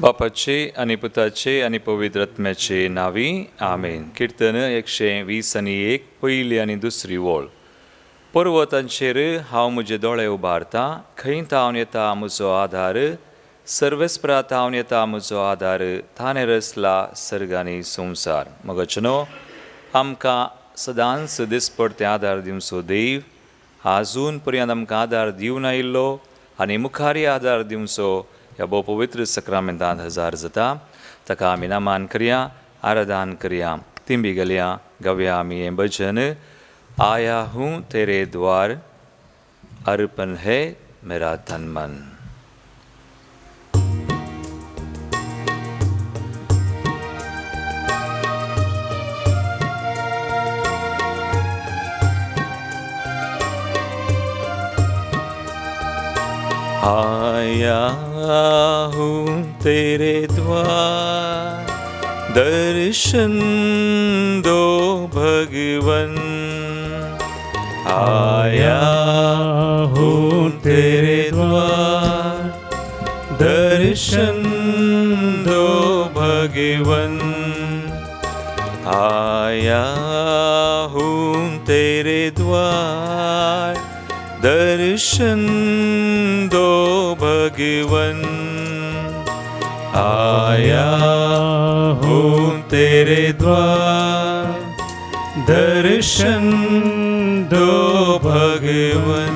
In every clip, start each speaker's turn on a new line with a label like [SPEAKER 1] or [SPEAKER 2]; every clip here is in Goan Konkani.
[SPEAKER 1] बापाचे आनी पुताचे आनी पवित्र आत्म्याचे नांवी आमेन. किर्तन 120 1 पयली आनी दुसरी वळ. पर्वतांचेर हांव म्हजे दोळे उबारतां, खंय थावन येता म्हजो आदार? सर्वेस्परा थावन येता म्हजो आदार, ताणें रचला सर्ग आनी संवसार. मगचनो, आमकां सदांच दिसपडते आदार दिवचो देव आजून पर्यंत आमकां आदार दिवन आयिल्लो आनी मुखारय आदार दिवचो ह्या भोव पवित्र सक्रामेंतांत हजार जाता. ताका आमी नमान करया, आराधन करया, तिंबी घालया, गावया आमी हें भजन, आया हूँ तेरे द्वार, अर्पण है मेरा तन मन. आया हूँ तेरे द्वार, दर्शन दो भगवन. आया हूँ तेरे द्वार, दर्शन दो भगवन. आया हूँ तेरे द्वार, दर्शन दो भगवन. आया हूँ तेरे द्वार, दर्शन दो भगवन.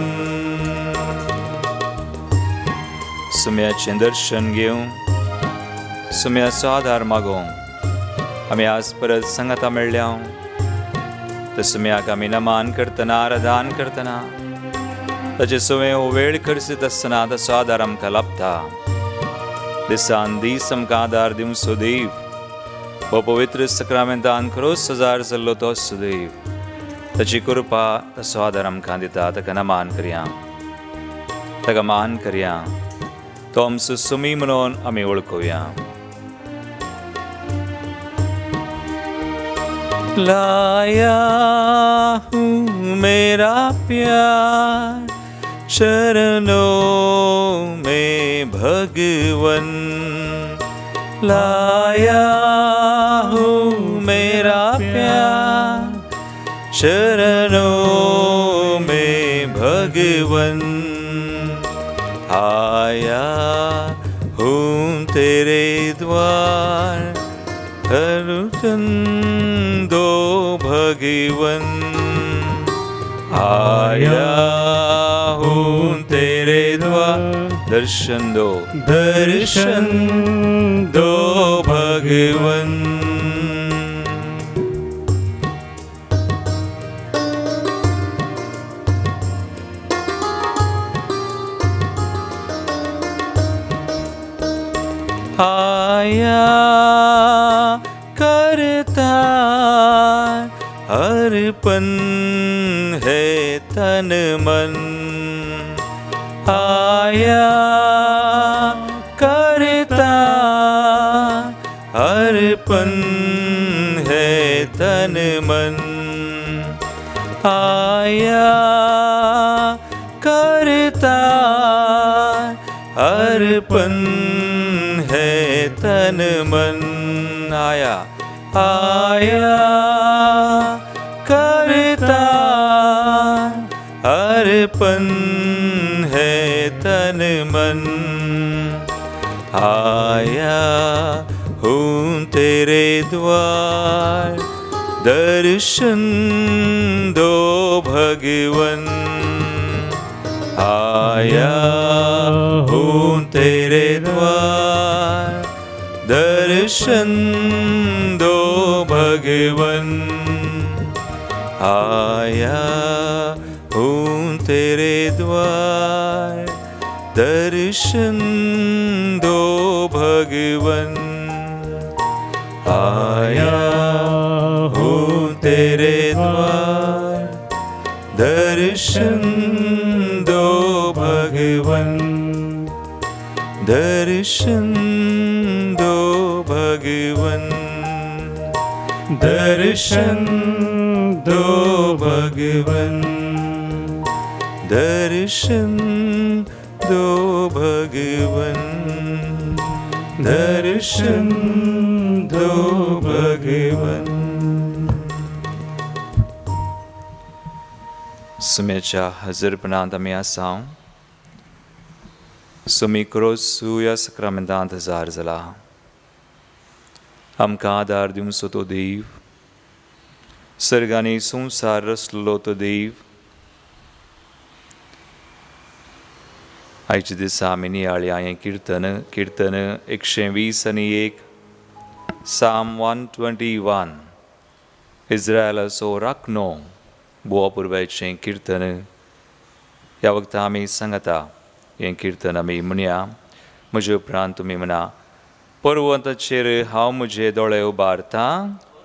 [SPEAKER 1] सुम्याचें दर्शन घेवं, सुम्याचो आदार मागोवंक आमी आज परत सांगाता मेळ्ळ्या. त्या सुम्याक आमी नमान करतना, आराधन करतना, ताचे सवें हो वेळ खर्चीत आसतना ताचो आदार आमकां लाभता. दिसान दीस आमकां आदार दिवचो देव हो पवित्र सक्रामेंतान खरोच हजार जाल्लो तो सुदैव ताची कृपा, ताचो आदार आमकां दिता. ताका नमान करया, ताका मान करया, तो आमचो सुमी म्हणून आमी वळखुया. लाया हूँ मेरा प्यार चरणों में भगवन. लाया हूँ मेरा प्यार चरणों में भगवन. आया हूँ तेरे द्वार, दर्शन दो भगवन. आया हूँ तेरे द्वार, दर्शन दो, दर्शन दो भगवन. आया करता अर्पण है तन मन. आया करता अर्पण है तन मन. आया करता अर्पण है तन मन. आया, आया करता अर्पण है तन मन. आया हूँ तेरे द्वार, दर्शन दो भगवन. आया हूँ तेरे द्वार, दर्शन दो भगवन. आया हूँ तेरे द्वार, दर्शन दो भगवन. आया हूँ तेरे द्वार, दर्शन दो भगवन. दर्शन दो भगवन. दर्शन दो भगवन. दर्शन दो भगवन. दर्शन दो भगवन। सुम्याच्या हजरपणांत आमी आसा। सुमी क्रोसू ह्या सक्रामेंतांत हजार जाला। आमकां आदार दिवचो तो देव, सर्गांनी संवसार रचलो तो देव। आयच्या दिसा आमी नियाळया हें किर्तन, किर्तन 121, साम 121, इस्रायलाचो राखणो बोवा पुरवायचें किर्तन। ह्या वखता आमी सांगता हें किर्तन आमी म्हणया। म्हजे उपरांत तुमी म्हणा। पर्वताचेर हांव म्हजे दोळे उबारतां,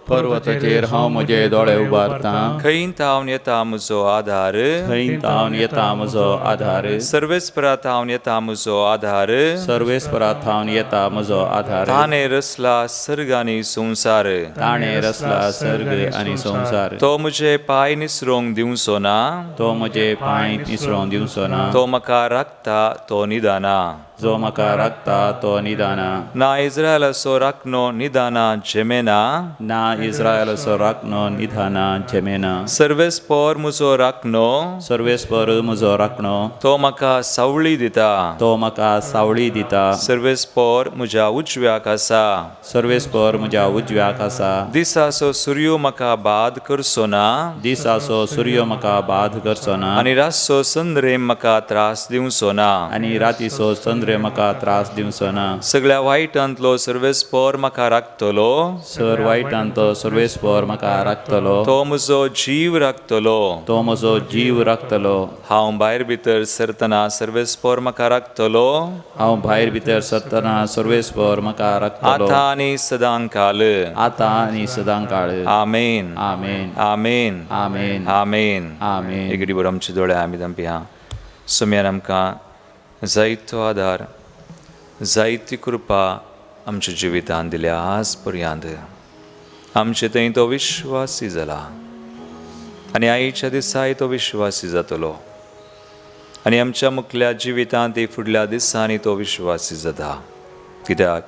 [SPEAKER 2] पर्वताचेर हांव म्हजे दोळे उबारतां,
[SPEAKER 1] खंय तावन येता म्हजो आधार,
[SPEAKER 2] खंय तावन येता म्हजो आधार,
[SPEAKER 1] सर्वेस्परा थावन येता म्हजो आधार,
[SPEAKER 2] सर्वेस्परा थावन येता म्हजो आधार।
[SPEAKER 1] ताणें रचला सर्ग आनी संवसार,
[SPEAKER 2] ताणें रचला सर्ग आनी संवसार।
[SPEAKER 1] तो म्हजे पांय निसरोंक दिवचो ना,
[SPEAKER 2] तो म्हजे पांय निसरोंक दिवचो ना।
[SPEAKER 1] तो म्हाका राखता तो निदाना,
[SPEAKER 2] जो म्हाका राखता तो निदाना।
[SPEAKER 1] ना इस्रायलाचो राखणो निदाना झेमेना,
[SPEAKER 2] ना इस्रायलाचो राखणो निदाना झेमेना।
[SPEAKER 1] सर्वेस्पर म्हजो राखणो,
[SPEAKER 2] सर्वेस्पर म्हजो राखणो,
[SPEAKER 1] तो म्हाका सावळी दिता,
[SPEAKER 2] तो म्हाका सावळी दिता।
[SPEAKER 1] सर्वेस्पर म्हज्या उजव्याक आसा,
[SPEAKER 2] सर्वेस्पर म्हज्या उजव्याक आसा।
[SPEAKER 1] दिसाचो सुर्यो म्हाका बाद करचो ना,
[SPEAKER 2] दिसाचो सुर्यो म्हाका बाद करचो ना।
[SPEAKER 1] आनी रातचो चंद्रेम म्हाका त्रास दिवचो ना,
[SPEAKER 2] आनी रातीचो चंद्रेम म्हाका त्रास दिवचो ना।
[SPEAKER 1] सगळ्या वायटांतलो सर्वेस्पर म्हाका राखतलो,
[SPEAKER 2] सर वायटांतलो सर्वेस्पर म्हाका राखतलो।
[SPEAKER 1] तो म्हजो जीव राखतलो,
[SPEAKER 2] तो म्हजो जीव राखतलो।
[SPEAKER 1] हांव भायर भितर सरतना सर्वेस्पर म्हाका राखतलो,
[SPEAKER 2] हांव भायर भितर सरतना सर्वेस्पर म्हाका राखतलो।
[SPEAKER 1] आतां आनी सदांकाल,
[SPEAKER 2] आतां आनी सदांकाळ।
[SPEAKER 1] आमेन,
[SPEAKER 2] आमेन,
[SPEAKER 1] आमेन,
[SPEAKER 2] आमेन,
[SPEAKER 1] आमेन,
[SPEAKER 2] आमेन।
[SPEAKER 1] एगडी बरो आमचे दोळे आमी दंपया। सुम्यान आमकां जायतो आदार, जायती कृपा आमच्या जिवितांत दिल्या। आज पर्यंत आमचे थंय तो विश्वासी जाला आनी आयच्या दिसाय तो विश्वासी जातलो आनी आमच्या मुखल्या जिवितांत फुडल्या दिसांनी तो विश्वासी जाता, कित्याक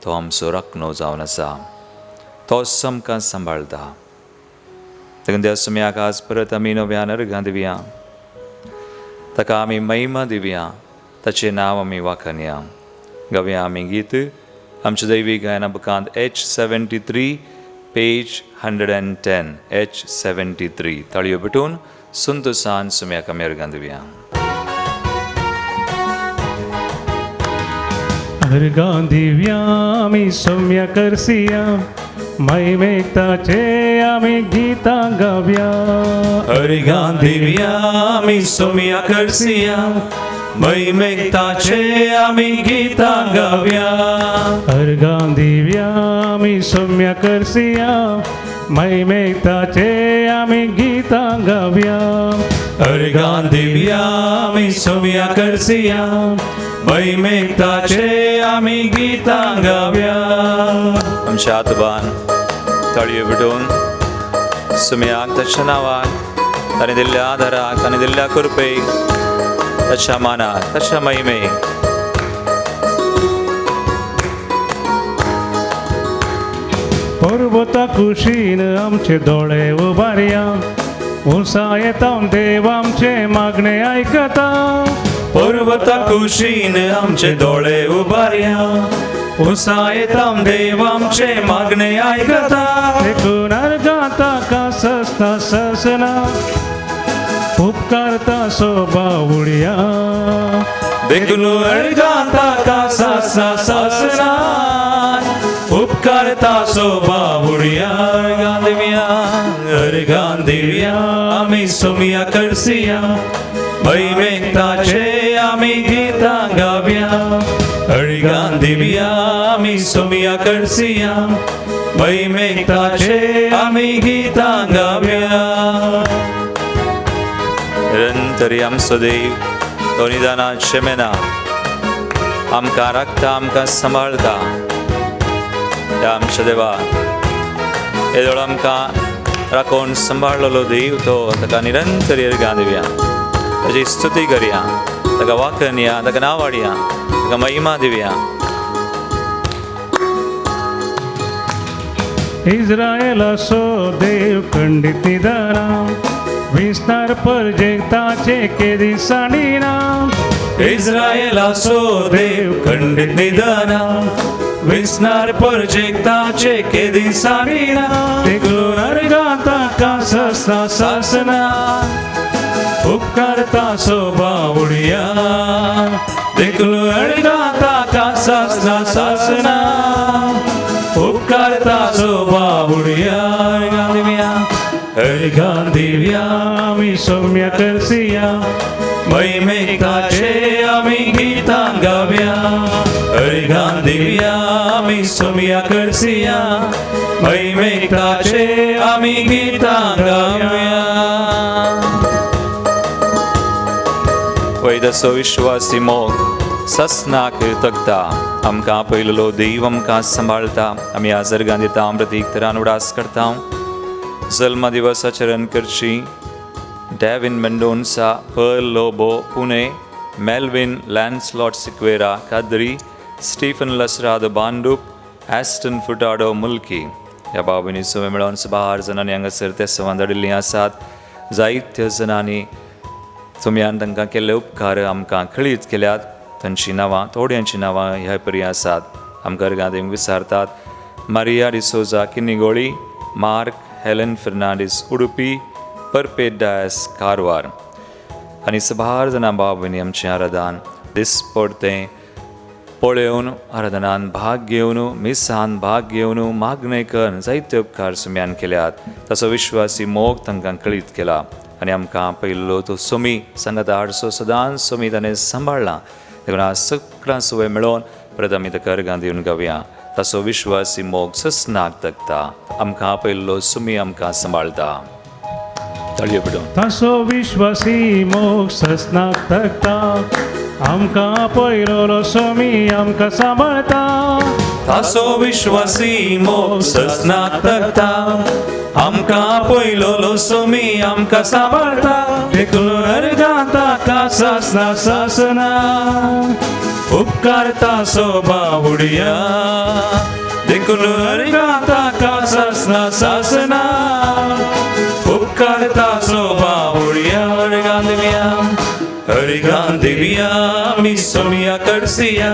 [SPEAKER 1] तो आमचो राखणो जावन आसा, तोच आमकां सांबाळटा। देखून त्या सुम्याक आज परत आमी नव्यान अर्घां दिवया, ताका आमी महिमा दिवया, ताचें नांव आमी वाखाणया। गावया आमी गीत आमच्या दैवी गायना बुकांत H73 page 110, H73। ताळयो पेटून संतोसान सुम्याक आमी अर्घां दिवया।
[SPEAKER 3] अर्घां दिवया आमी सौम्या करसिया, महिमेक ताचे आमी गीतां गावया।
[SPEAKER 1] अर्घां दिवया आमी सौम्या करसिया, महिमेक ताचे आमी गीतां गावया।
[SPEAKER 3] अर्घां दिवया आमी सौम्या करसिया, महिमेक ताचे आमी गीतां गावया।
[SPEAKER 1] अर्घां दिवया आमी सौम्या करसिया, महिमेक ताचे आमी गीतां गावया। आमच्या आतबान ताळयो पेटोवन सुम्याक ताच्या नांवाक, ताणें दिल्ल्या आदाराक, ताणें दिल्ल्या कृपेक, ताच्या मानाक, ताच्या महिमेक।
[SPEAKER 3] पर्वता कुशीन आमचे दोळे उबारया, उंचायेतावन देव आमचे मागणे आयकता।
[SPEAKER 1] पर्वता कुशीन आमचे दोळे उबारया, उंचायेतावन देव आमचे मागणे आयकता।
[SPEAKER 3] देखून अर्घां ताका ससना ससना, उपकारता सोबावुडया।
[SPEAKER 1] देखून अर्घां ताका ससना ससना, उपकारता सोबावुडया। अर्घां दिवया, अर्घां दिवया आमी सोम्या करसिया, महिमेक ताचे आमी गीतां गावया। अर्घां दिवया आमी सोम्या करसिया, महिमेक ताचे आमी गीतां गावया। निरंतरी आमचो देव तो निदाना क्षेमेना, आमकां राखता, आमकां सांबाळटा। त्या आमच्या देवा येदोळ आमकां राखून सांबाळलेलो देव तो, ताका निरंतर अर्घां दिवया, ताची स्तुती करया, ताका वाखणया, ताका नांव हाडया, ताका महिमा दिवया।
[SPEAKER 3] इस्रायलाचो देव खंडीत निदना विस्तार परजेक ताचे केदी सांडिना.
[SPEAKER 1] इस्रायलाचो देव खंडीत निदना विसनार परजेक ताचे केदी सांडिना.
[SPEAKER 3] देखून अर्गां ताका ससना सासना उपकारता सो बावुडया.
[SPEAKER 1] देखून अर्गां ताका सासना सासना उपकारता सो बावुडया. अर्गां दिव्या
[SPEAKER 3] आमी सौम्य करसिया
[SPEAKER 1] महिमेकाचे आमी गीतां गावया. अर्गां दिव्या आमी सोम्या करसिया महिमेकाचे आमी गीतां गावया. वैदसो विश्वासी मोग ससनाक तकता आमकां पयलो देव आमकां सांबाळटा. आमी आज अर्गां दिता प्रतीक तरान उडास करता. जल्म दिवस आचरण करची Devin Mendonca, Pearl Lobo, Pune, Melvin Lancelot Sequeira, Kadri, Stephen Lasrado Bhandup, Aston Furtado Mulki. ह्या भाव सुवे मेळोन सुबार जाणांनी हांगासर ते सवां धाडिल्लीं आसात. जायत्या जाणांनी तुमयान तांकां केल्ले उपकार आमकां कळीत केल्यात. तांचीं नांवां थोड्यांचीं नांवां ह्या परी आसात. आमकां अर्गां दिवंक विचारतात Maria D'Souza Kinnigoli, Mark Helen Fernandes Udupi, Perpet Dias Karwar आनी सबार जाणां भाव भयणी आमचें आराधन दिसपडतें पळोवन आराधनान भाग घेवन मिसान भाग घेवन मागणें करून जायते उपकार सुम्यान केल्यात. ताचो विश्वासी मोग तांकां कळीत केला आनी आमकां पयलो तो सोमी सांगात हाडसो सदांच सोमी ताणें सांबाळ्ळा. देखून आज सगळ्यां सुवे मेळोवन परत आमी ताका अर्गां दिवन गावया. ताचो विश्वासी मोग ससनाक तकता आमकां पयलो सुमी आमकां सांबाळटा. ताळयो पिडून.
[SPEAKER 3] तासो विश्वासी मोग ससनाक तकता आमकां पयलो सोमी आमकां सांबाळटा.
[SPEAKER 1] तासो विश्वासी मोग ससनाक तकता आमकां पयलो सोमी आमकां सांबाळटा.
[SPEAKER 3] देखून अर्गां ताका सासना सासना
[SPEAKER 1] उपकारता सो बावुडया. देखून अर्गां ताका सासना सासना उपकारता सो बावुडया. अर्गां दिव्या अर्गां दिव्या आमी सोमिया करसिया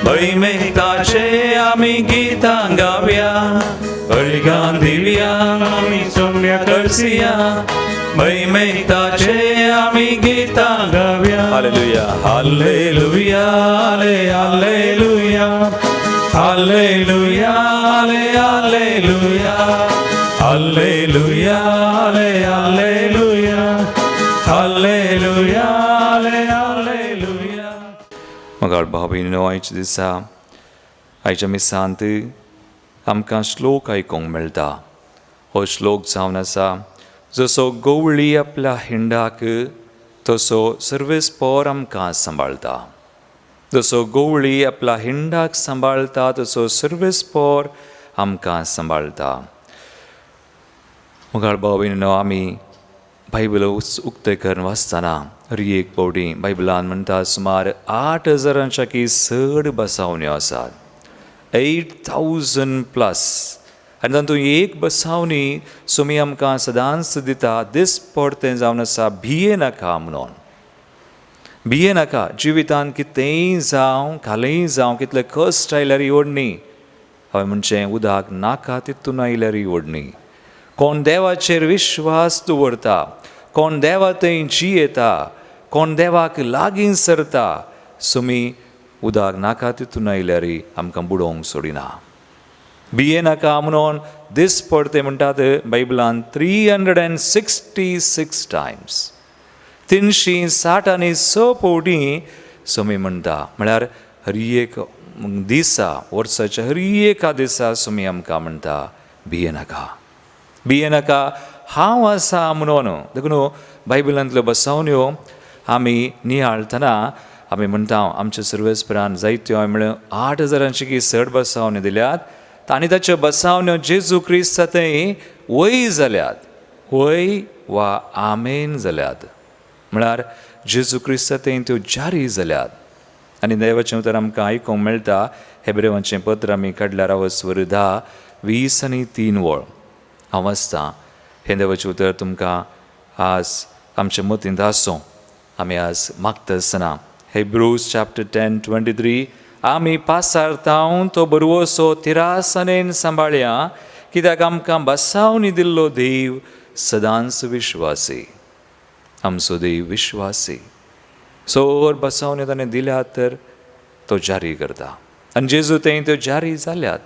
[SPEAKER 1] महिमेकाचे आमी गीतां गावया. अर्गां दिव्या आमी
[SPEAKER 3] सोम्या
[SPEAKER 1] करसिया महिमेकाचे आमी गीतां
[SPEAKER 3] गावया.
[SPEAKER 1] Hallelujah hallelujah hallelujah hallelujah hallelujah hallelujah hallelujah hallelujah hallelujah. मगाळ भाव भयणीनो, आयच्या दिसा आयच्या मिसांत आमकां श्लोक आयकूंक मेळटा. हो श्लोक जावन आसा जसो गवळी आपल्या हिंडाक तसो सर्वेस्पोर आमकां सांबाळटा. जसो गवळी आपल्या हिंडाक सांबाळटा तसो सर्वेस्पोर आमकां सांबाळटा. मुखार भाव भयणीनो, आमी बायबल उक्तें करून वाचतना हर एक फावटी बायबलान म्हणटा सुमार 8,000 की चड बसावण्यो आसात, 8,000 प्लस. आनी तातूंत एक बसावणी सुमी आमकां सदांच दिता दीस पडतें जावन आसा भिये नाका म्हणून. भिये नाका जिवितान कितेंय जावं कालय जावं कितले कश्ट आयल्यार ओडणी हांवें म्हणचें उदक नाका तितून आयल्यार ओडणी. कोण देवाचेर विश्वास दवरता, कोण देवा थंय जियेता, कोण देवाक लागीं सरता, सुमी उदक नाका तितून आयल्यार आमकां बुडोवंक सोडिना. भिये नाका म्हणून दीस पडते म्हणटात बायबलान 366 टायम्स, 366 फावटी सुमी म्हणटा. म्हळ्यार हर एक दिसा, वर्साच्या हर एका दिसा सुमी आमकां म्हणटा भिये नाका, भिये नाका, हांव आसा म्हणून. देखून बायबलांतल्यो बसावण्यो आमी नियाळतना आमी म्हणटा आमच्या सर्वेस्परान जायत्यो हांवें म्हळ्यो 8,000 की चड बसावण्यो दिल्यात आनी ताच्यो बसावण्यो जेजू क्रिस्ता थंय वय जाल्यात, वय वा आमेन जाल्यात. म्हळ्यार जेजू क्रिस्ता थंय त्यो जारी जाल्यात. आनी देवाचें उतर आमकां आयकूंक मेळटा. हेब्रेवांचें पत्र आमी काडल्यार अवस्वर 10 20 आनी 3 वळ. हांव वाचतां हें देवाचें उतर तुमकां आज आमचे मतींत आसूं. आमी आज मागता आसतना Hebrews chapter 10:23 आमी पासारतांव तो बरवसो तिरासनेन सांबाळया, कित्याक आमकां बसावनी दिल्लो देव सदांच विश्वासी. आमचो देव विश्वासी. सोर बसावनी ताणें दिल्यात तर तो जारी करता आनी जेजू थंय त्यो जारी जाल्यात.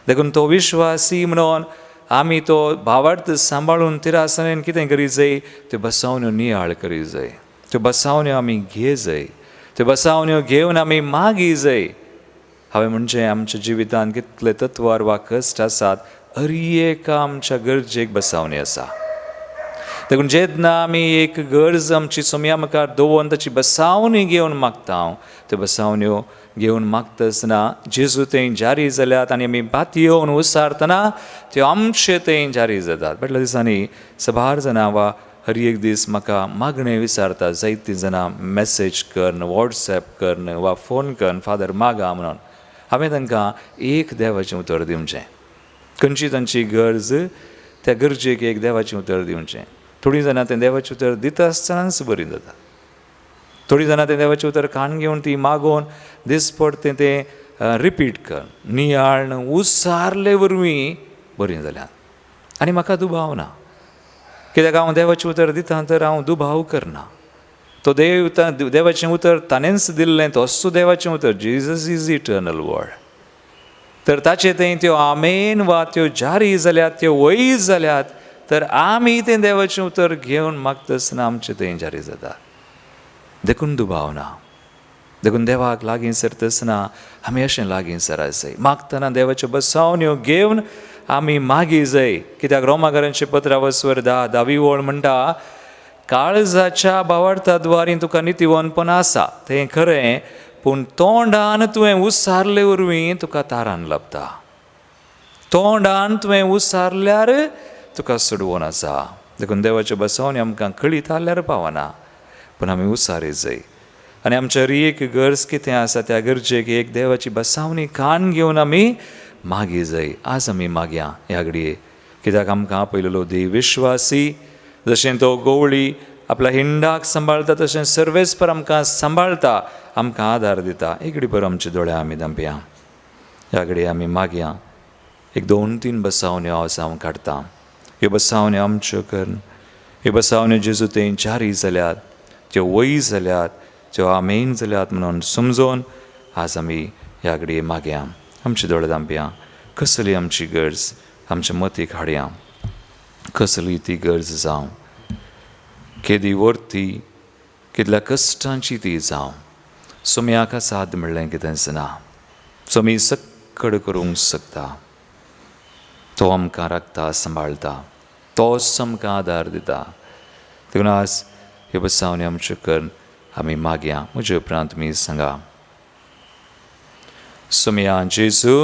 [SPEAKER 1] देखून तो विश्वासी म्हणून आमी तो भावार्थ सांबाळून तिरासनेन कितें करी जाय, त्यो बसावण्यो नियाळ करी जाय, त्यो बसावण्यो आमी घे जाय, त्यो बसावण्यो घेवन आमी मागी जाय. हांवें म्हणजे आमच्या जिवितांत कितले तत्वार वा कश्ट आसात, हर एका आमच्या गरजेक बसावणी आसा. देखून जेन्ना आमी एक गरज आमची सोम्या मुखार दवरून ताची बसावणी घेवन मागता, त्यो बसावण्यो घेवन मागता आसतना जेजू थंय जारी जाल्यात आनी आमी पातयेवन उसारतना त्यो आमचे थंय जारी जातात. फाटल्या दिसांनी सबार जाणां वा हर एक दीस म्हाका मागणें विचारता, जायतीं जाणां मॅसेज करून, वॉट्सएप करून वा फोन करून, फादर मागा म्हणून. हांवें तांकां एक देवाचें उतर दिवचें, खंयची तांची गरज त्या गरजेक एक देवाचें उतर दिवचें. थोडीं जाणां तें देवाचें उतर दिता आसतनाच बरीं जाता, थोडीं जाणां तें देवाचें उतर कान घेवन ती मागोवन दिसपडतें तें रिपीट कर नियाळ उसारले वरवीं बरीं जाल्यात. आनी म्हाका दुबाव ना, कित्याक हांव देवाचें उतर दिता तर हांव दुबाव करना. तो देव देवाचें उतर ताणेंच दिल्लें, तोच देवाचें उतर, जीजस is eternal word. तर ताचे थंय त्यो आमेन वा त्यो जारी जाल्यात, त्यो वय जाल्यात, तर आमी तें देवाचें उतर घेवन मागता आसतना आमचें थंय जारी जाता. देखून दुबाव ना. देखून देवाक लागीं सरता आसतना आमी अशें लागीं सराय जाय, मागतना देवाच्यो बसावण्यो घेवन आमी मागी जाय. कित्याक रोमाकारांचें पत्र वसवर 10 वळ म्हणटा, काळजाच्या भावार्था द्वारी तुका नितीवनपण आसा तें खरें, पूण तोंडान तुवें उसारले वरवीं तुका तारान लाबता. तोंडान तुवें उसारल्यार तुका सोडवून आसा. देखून देवाच्यो बसावणी आमकां कळीत आसल्यार पावना, पूण आमी उसारी जाय. आनी आमच्या एक गरज कितें आसा त्या गरजेक एक देवाची बसावणी कान घेवन आमी मागी जाय. आज आमी मागया ह्या घडये, कित्याक आमकां आपयलेलो देव विश्वासी. जशें तो गवळी आपल्या हिंडाक सांबाळता तशें सर्वेस्पर आमकां सांबाळता, आमकां आदार दिता. एक घडी बरो आमचे दोळे आमी धांपया, ह्या घडये आमी मागया. एक 2-3 बसावण्यो आज हांव काडटा. ह्यो बसावण्यो आमच्यो करून, ह्यो बसावण्यो जेजू थंय जारी जाल्यात, त्यो वय जाल्यात, त्यो आमेन जाल्यात म्हणून समजून आज आमी ह्या घडये मागया. आमचे दोळे धांपया. कसली आमची गरज आमच्या मतीक हाडया, कसली ती गरज जावं, केदी वर्ती कितल्या कश्टांची ती जावं, सोम्याक साद म्हणलें कितेंच ना. सोमी सक्कड करूंक शकता, तो आमकां राखता, सांबाळता, तोच आमकां आदार दिता. देखून आज ह्यो बसावण्यो आमच्यो करून आमी मागया. म्हजे उपरांत तुमी सांगा, सोम्या जेजू,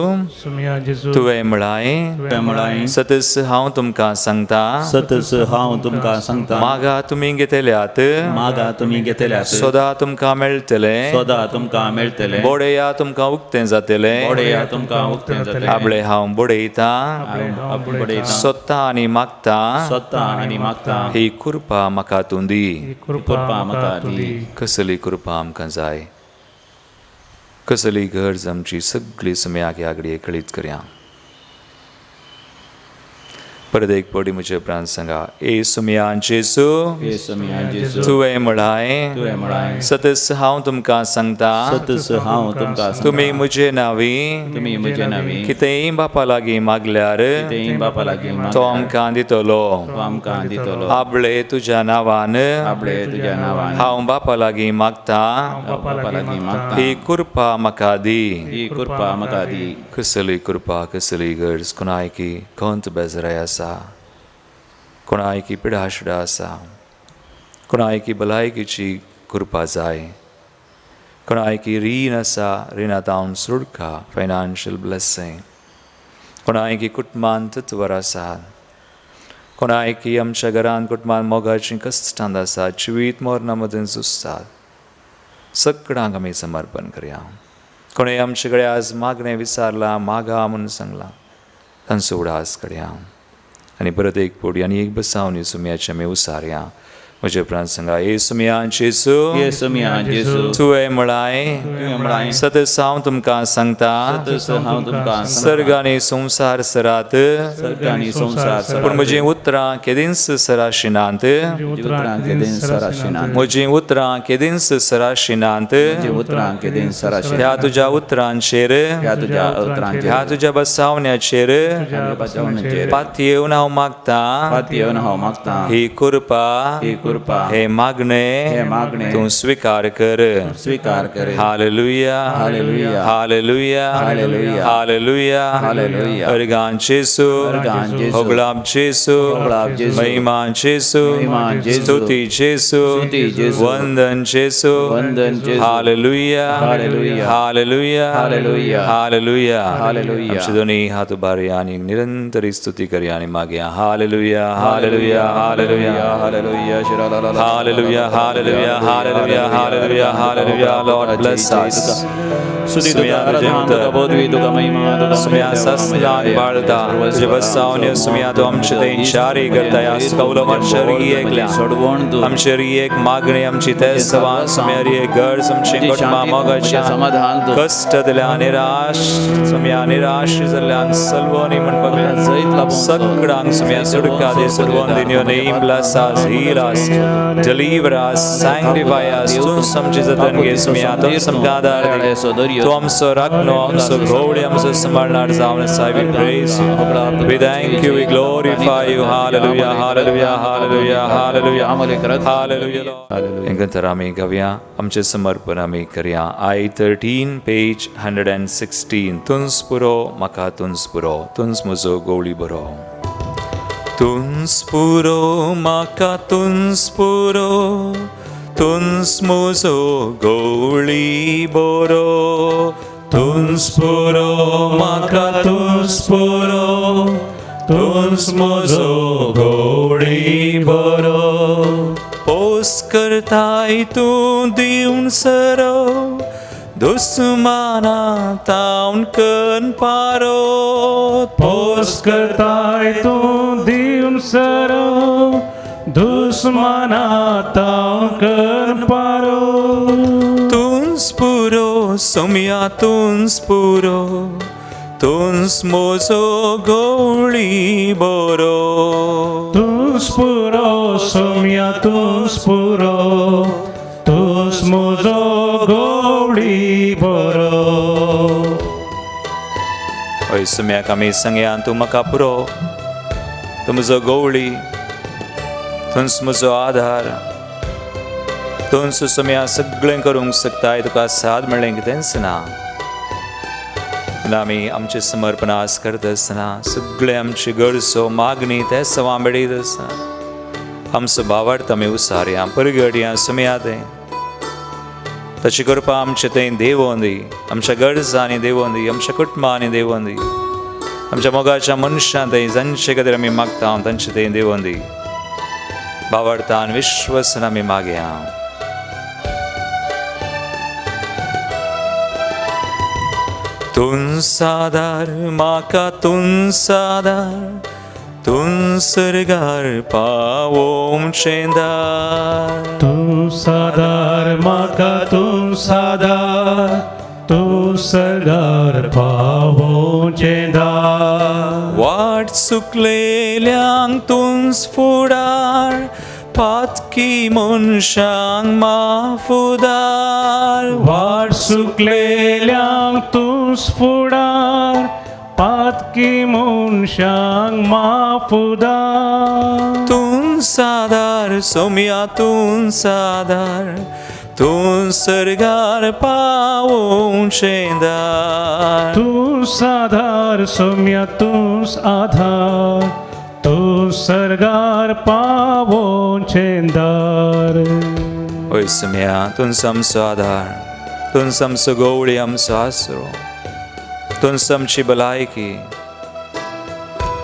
[SPEAKER 1] तुवें म्हळांय, सतस हांव तुमकां सांगता,
[SPEAKER 2] सतस हांव तुमकां सांगता,
[SPEAKER 1] मागा तुमी घेतल्यात,
[SPEAKER 2] मागा तुमी घेतल्यात,
[SPEAKER 1] सदा तुमकां मेळटलें,
[SPEAKER 2] सदा तुमकां मेळटलें,
[SPEAKER 1] बोडया तुमकां उक्तें जातलें,
[SPEAKER 2] बोडया तुमकां उक्तें जातलें,
[SPEAKER 1] आपले हांव बडयता, सोदता आनी मागता,
[SPEAKER 2] सोदता आनी मागता,
[SPEAKER 1] ही कृपा म्हाका तूं दी.
[SPEAKER 2] कृपा म्हाका दी.
[SPEAKER 1] कसली कृपा आमकां जाय, कसली गरज आमची सगळी सम्याक ह्या घडये कळीत करया. परत एक पडी म्हजे उपरांत सांगा, ए सोम्या जेजू, तुवें म्हळांय, सतस हांव तुमकां सांगता,
[SPEAKER 2] सतस हांव तुमकां,
[SPEAKER 1] तुमी म्हजे नांवी,
[SPEAKER 2] तुमी म्हजे नांवी,
[SPEAKER 1] कितेंय बापा लागीं मागल्यार,
[SPEAKER 2] कितेंय बापा लागीं
[SPEAKER 1] तो आमकां दितलो,
[SPEAKER 2] तो आमकां दितलो,
[SPEAKER 1] आपले तुज्या नांवान,
[SPEAKER 2] आपले तुज्या नांवान,
[SPEAKER 1] हांव बापा लागीं मागता,
[SPEAKER 2] बापा लागीं मागता,
[SPEAKER 1] ही कृपा म्हाका दी,
[SPEAKER 2] ही कृपा म्हाका दी.
[SPEAKER 1] कसली कृपा, कसली गरज, कोणायकी खंत बेजराय आसा, कोणायकी पिडाशिडा आसा, कोणायकी भलायकीची कृपा जाय, कोणायकी रीण आसा, रिणांत सुटका, फायनान्शियल ब्लेसींग, कोणायकी कुटुंबांत तत्वर आसा, कोणायकी आमच्या घरांत कुटुंबांत मोगाचीं कश्टांत आसा, जिवीत मरणा मदीं झुजतात, सगळ्यांक आमी समर्पण करया. कोणें आमचे कडेन आज मागणें विचारलां, मागा म्हणून सांगलां, तांचो उडास करया आनी परत एक पोडी आनी एक बसावनी सुमयाचे आमी उसारया. म्हजे उपरांत सांगा, येसुमिया जेजू,
[SPEAKER 2] येसुमिया जेजू,
[SPEAKER 1] तुवें म्हळाय,
[SPEAKER 2] तुवें म्हळाय,
[SPEAKER 1] सतस हांव तुमकां सांगता,
[SPEAKER 2] सतस हांव तुमकां
[SPEAKER 1] सर्ग आनी संवसार सरात,
[SPEAKER 2] सर्ग आनी संवसार सरात,
[SPEAKER 1] पूण म्हजीं उतरां केदींच सराशिनात,
[SPEAKER 2] उतरां केदींच सराशिनात,
[SPEAKER 1] म्हजीं उतरां केदींच सराशिनात,
[SPEAKER 2] म्हजीं उतरां केदींच सराशिनात,
[SPEAKER 1] ह्या तुज्या उतरांचेर,
[SPEAKER 2] ह्या तुज्या उतरांचेर,
[SPEAKER 1] ह्या तुज्या बसावण्याचेर
[SPEAKER 2] बसावण्याचेर
[SPEAKER 1] पातयेवन हांव मागतां,
[SPEAKER 2] पातयेवन हांव मागतां,
[SPEAKER 1] ही कृपा,
[SPEAKER 2] ही कृपा,
[SPEAKER 1] हे मागणे,
[SPEAKER 2] हे मागणे
[SPEAKER 1] तूं स्विकार कर,
[SPEAKER 2] स्वीकार कर.
[SPEAKER 1] Hallelujah,
[SPEAKER 2] hallelujah,
[SPEAKER 1] hallelujah,
[SPEAKER 2] hallelujah,
[SPEAKER 1] hallelujah,
[SPEAKER 2] hallelujah.
[SPEAKER 1] अर्गां जेजू,
[SPEAKER 2] अर्गां जेजू,
[SPEAKER 1] होगळाप जेजू,
[SPEAKER 2] होगळाप जेजू,
[SPEAKER 1] महिमा जेजू,
[SPEAKER 2] महिमा जेजू,
[SPEAKER 1] स्तुती जेजू,
[SPEAKER 2] स्तुती जेजू,
[SPEAKER 1] वंदन जेजू,
[SPEAKER 2] वंदन जेजू.
[SPEAKER 1] Hallelujah,
[SPEAKER 2] hallelujah,
[SPEAKER 1] hallelujah,
[SPEAKER 2] hallelujah,
[SPEAKER 1] hallelujah,
[SPEAKER 2] hallelujah.
[SPEAKER 1] आमचे दोन्ही हात उबारया आनी निरंतर स्तुती करया आनी मागया. Hallelujah, hallelujah, hallelujah,
[SPEAKER 2] hallelujah.
[SPEAKER 1] Hallelujah, hallelujah, hallelujah, hallelujah, hallelujah. Lord bless us. सुम्या तुझे उतर, सुम्या ससनान बाळता, तुझे बसावन्य सुम्या तूं आमचे थंय शारी करता. ह्या कौलम आमचे एकल्या आमचे एक मागणी आमची ते सवान सुम्या एक गरज आमची घटमा मोगाच्या कश्ट दिल्या निराश सुम्या निराश जाल्ल्यान सलवणी म्हण बघल्या सगळ्यांक सुम्या सुटका दे, सुडवण दी. Your name bless us, heal us, deliver us, sanctify us. तूं आमची जतन घे सुम्या, तूं आमकां आदार दी, तूं आमचो राखणो, आमचो घोवडी, आमचो सांबाळणार जावन आसा. We praise you, we thank you, we glorify you. Hallelujah, hallelujah, hallelujah, hallelujah, hallelujah. हेंकां आमी गावया, आमचें समर्पण आमी करया. I 13 page 116. तुंच पुरो म्हाका, तुंच पुरो, तुंच म्हजो गोवळी बरो. तुंच पुरो म्हाका, तुंच पुरो, तुंच म्हजो गोवळी बरो. तुंच पुरो म्हाका, तुंच पुरो, तुंच म्हजो गोवळी बरो. पोस करताय तूं दिवन सरो, दुस्माना तावन कन पारो.
[SPEAKER 3] पोस करताय तूं दिवन सरो, दुस्माना तावन कन पारो.
[SPEAKER 1] तुंच पुरो सोम्या, तुंच पुरो, तुंच म्हजो गोवळी बरो.
[SPEAKER 3] तुंच पुरो सोम्या, तुंच पुरो, तुंच म्हजो गोवळी बरो.
[SPEAKER 1] हय सोम्याक आमी सांगया, तूं म्हाका पुरो, तूं म्हजो गोवळी, तुंच म्हजो आधार, तुंच सोम्या सगळें करूंक शकताय. तुका साद म्हणलें कितेंच ना. आमी आमचें समर्पण आज करता आसतना सगळें आमची गरजो मागणी ते सवां मेळयत आसतना आमचो भावार्थ आमी उसारया, परगडया सुमया तें ताची कृपा आमचे थंय देवोन दी, आमच्या गरजांनी देवोन दी, आमच्या कुटुंबांनी देवोन दी, आमच्या मोगाच्या मनशां थंय जांचे खातीर आमी मागता तांचे थंय देवोन दी. भावार्थान विश्वसन आमी मागया. तुंच आदार म्हाका, तुंच आदार, तूं सर्गार पावोवचें दार.
[SPEAKER 3] तूं सादार म्हाका, तूं सादार, तूं सर्गार पावोवचें दार.
[SPEAKER 1] वाट चुकलेल्यांक तूंच फुडार, पातकी मनशांक माफुदार.
[SPEAKER 3] वाट चुकलेल्यांक तूंच फुडार, पातकी मनशांक माफुदार.
[SPEAKER 1] तूंच आदार सोम्या, तूंच आदार, तूं सर्गार पावोवचें दार.
[SPEAKER 3] तूंच आदार सोम्या, तूंच आधार, तूं सर्गार पावोवचें दार.
[SPEAKER 1] हय सोम्या, तूंच आमचो आदार, तूंच आमचो गोवळी, आमचो आसरो, तूंच आमची भलायकी,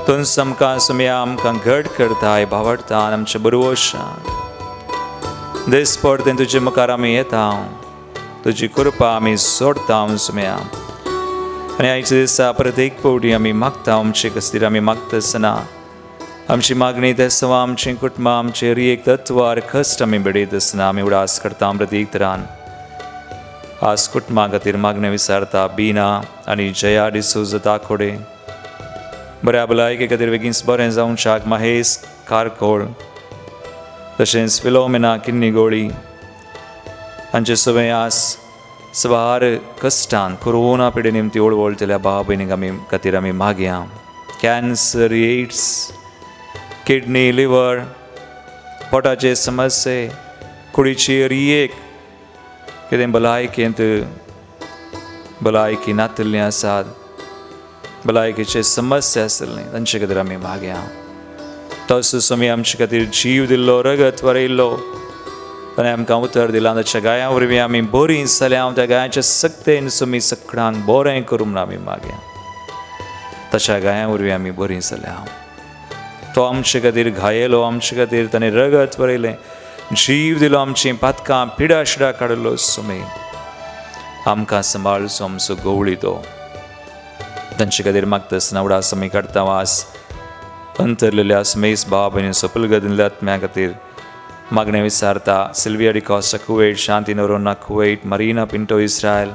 [SPEAKER 1] तूंच आमकां सोम्या आमकां घट करताय भावार्थान आमच्या बरवशान. दीस परतें तुजे मुखार आमी येता, तुजी कृपा आमी सोडता सोम्या. आनी आयच्या दिसा परत एक फावटी आमी मागता आमचे खातीर आमी मागता आसतना आमची मागणी तेसवा आमचीं कुटुंबां आमचेर एक तत्वार कश्ट आमी भेटयत आसतना आमी उडास करता प्रतीक तरान आज कुटुंबा खातीर मागणें विचारता बिना आनी जया डिसोजा दाकोडे बऱ्या भलायके खातीर बेगीन बरें जावच्याक महेश कारकोळ तशेंच फिलोमिना किन्नीगोळी हांचे सगळें आज सवार कश्टान कोरोना पिडे निमती ओळवळटल्या भाव भयणीक आमी खातीर आमी मागया. कॅन्सर, एड्स, किडनी, लिवर, पोटाचे समस्ये, कुडीची रियेक कितें भलायकेंत भलायकी नातिल्लीं आसात, भलायकेचे समस्या आसली तांचे खातीर आमी मागया. तसोच आमी आमचे खातीर जीव दिल्लो, रगत वरयल्लो, ताणें आमकां उतर दिलां ताच्या गाया वरवीं आमी बरीं जाल्या. त्या गायाच्या सक्तेन सुमी सगळ्यांक बरें करूं म्हूण आमी मागया. ताच्या गाया वरवीं आमी बरीं जाल्या. तो आमचे खातीर घायलो, आमचे खातीर ताणें रगत वरयलें, जीव दिलो, आमचीं पातकां पिडाशिडा काडलो. सुमी आमकां सांबाळचो आमचो गवळी तो तांचे खातीर मागता आसतना उडास आमी काडटा. वास अंतरलेल्या समेस बाब आनी सपलगदिल्ल्या आत्म्या खातीर मागणें विचारता. Sylvia D'Costa Kuwait, Shanti Noronha Kuwait, Marina Pinto Israel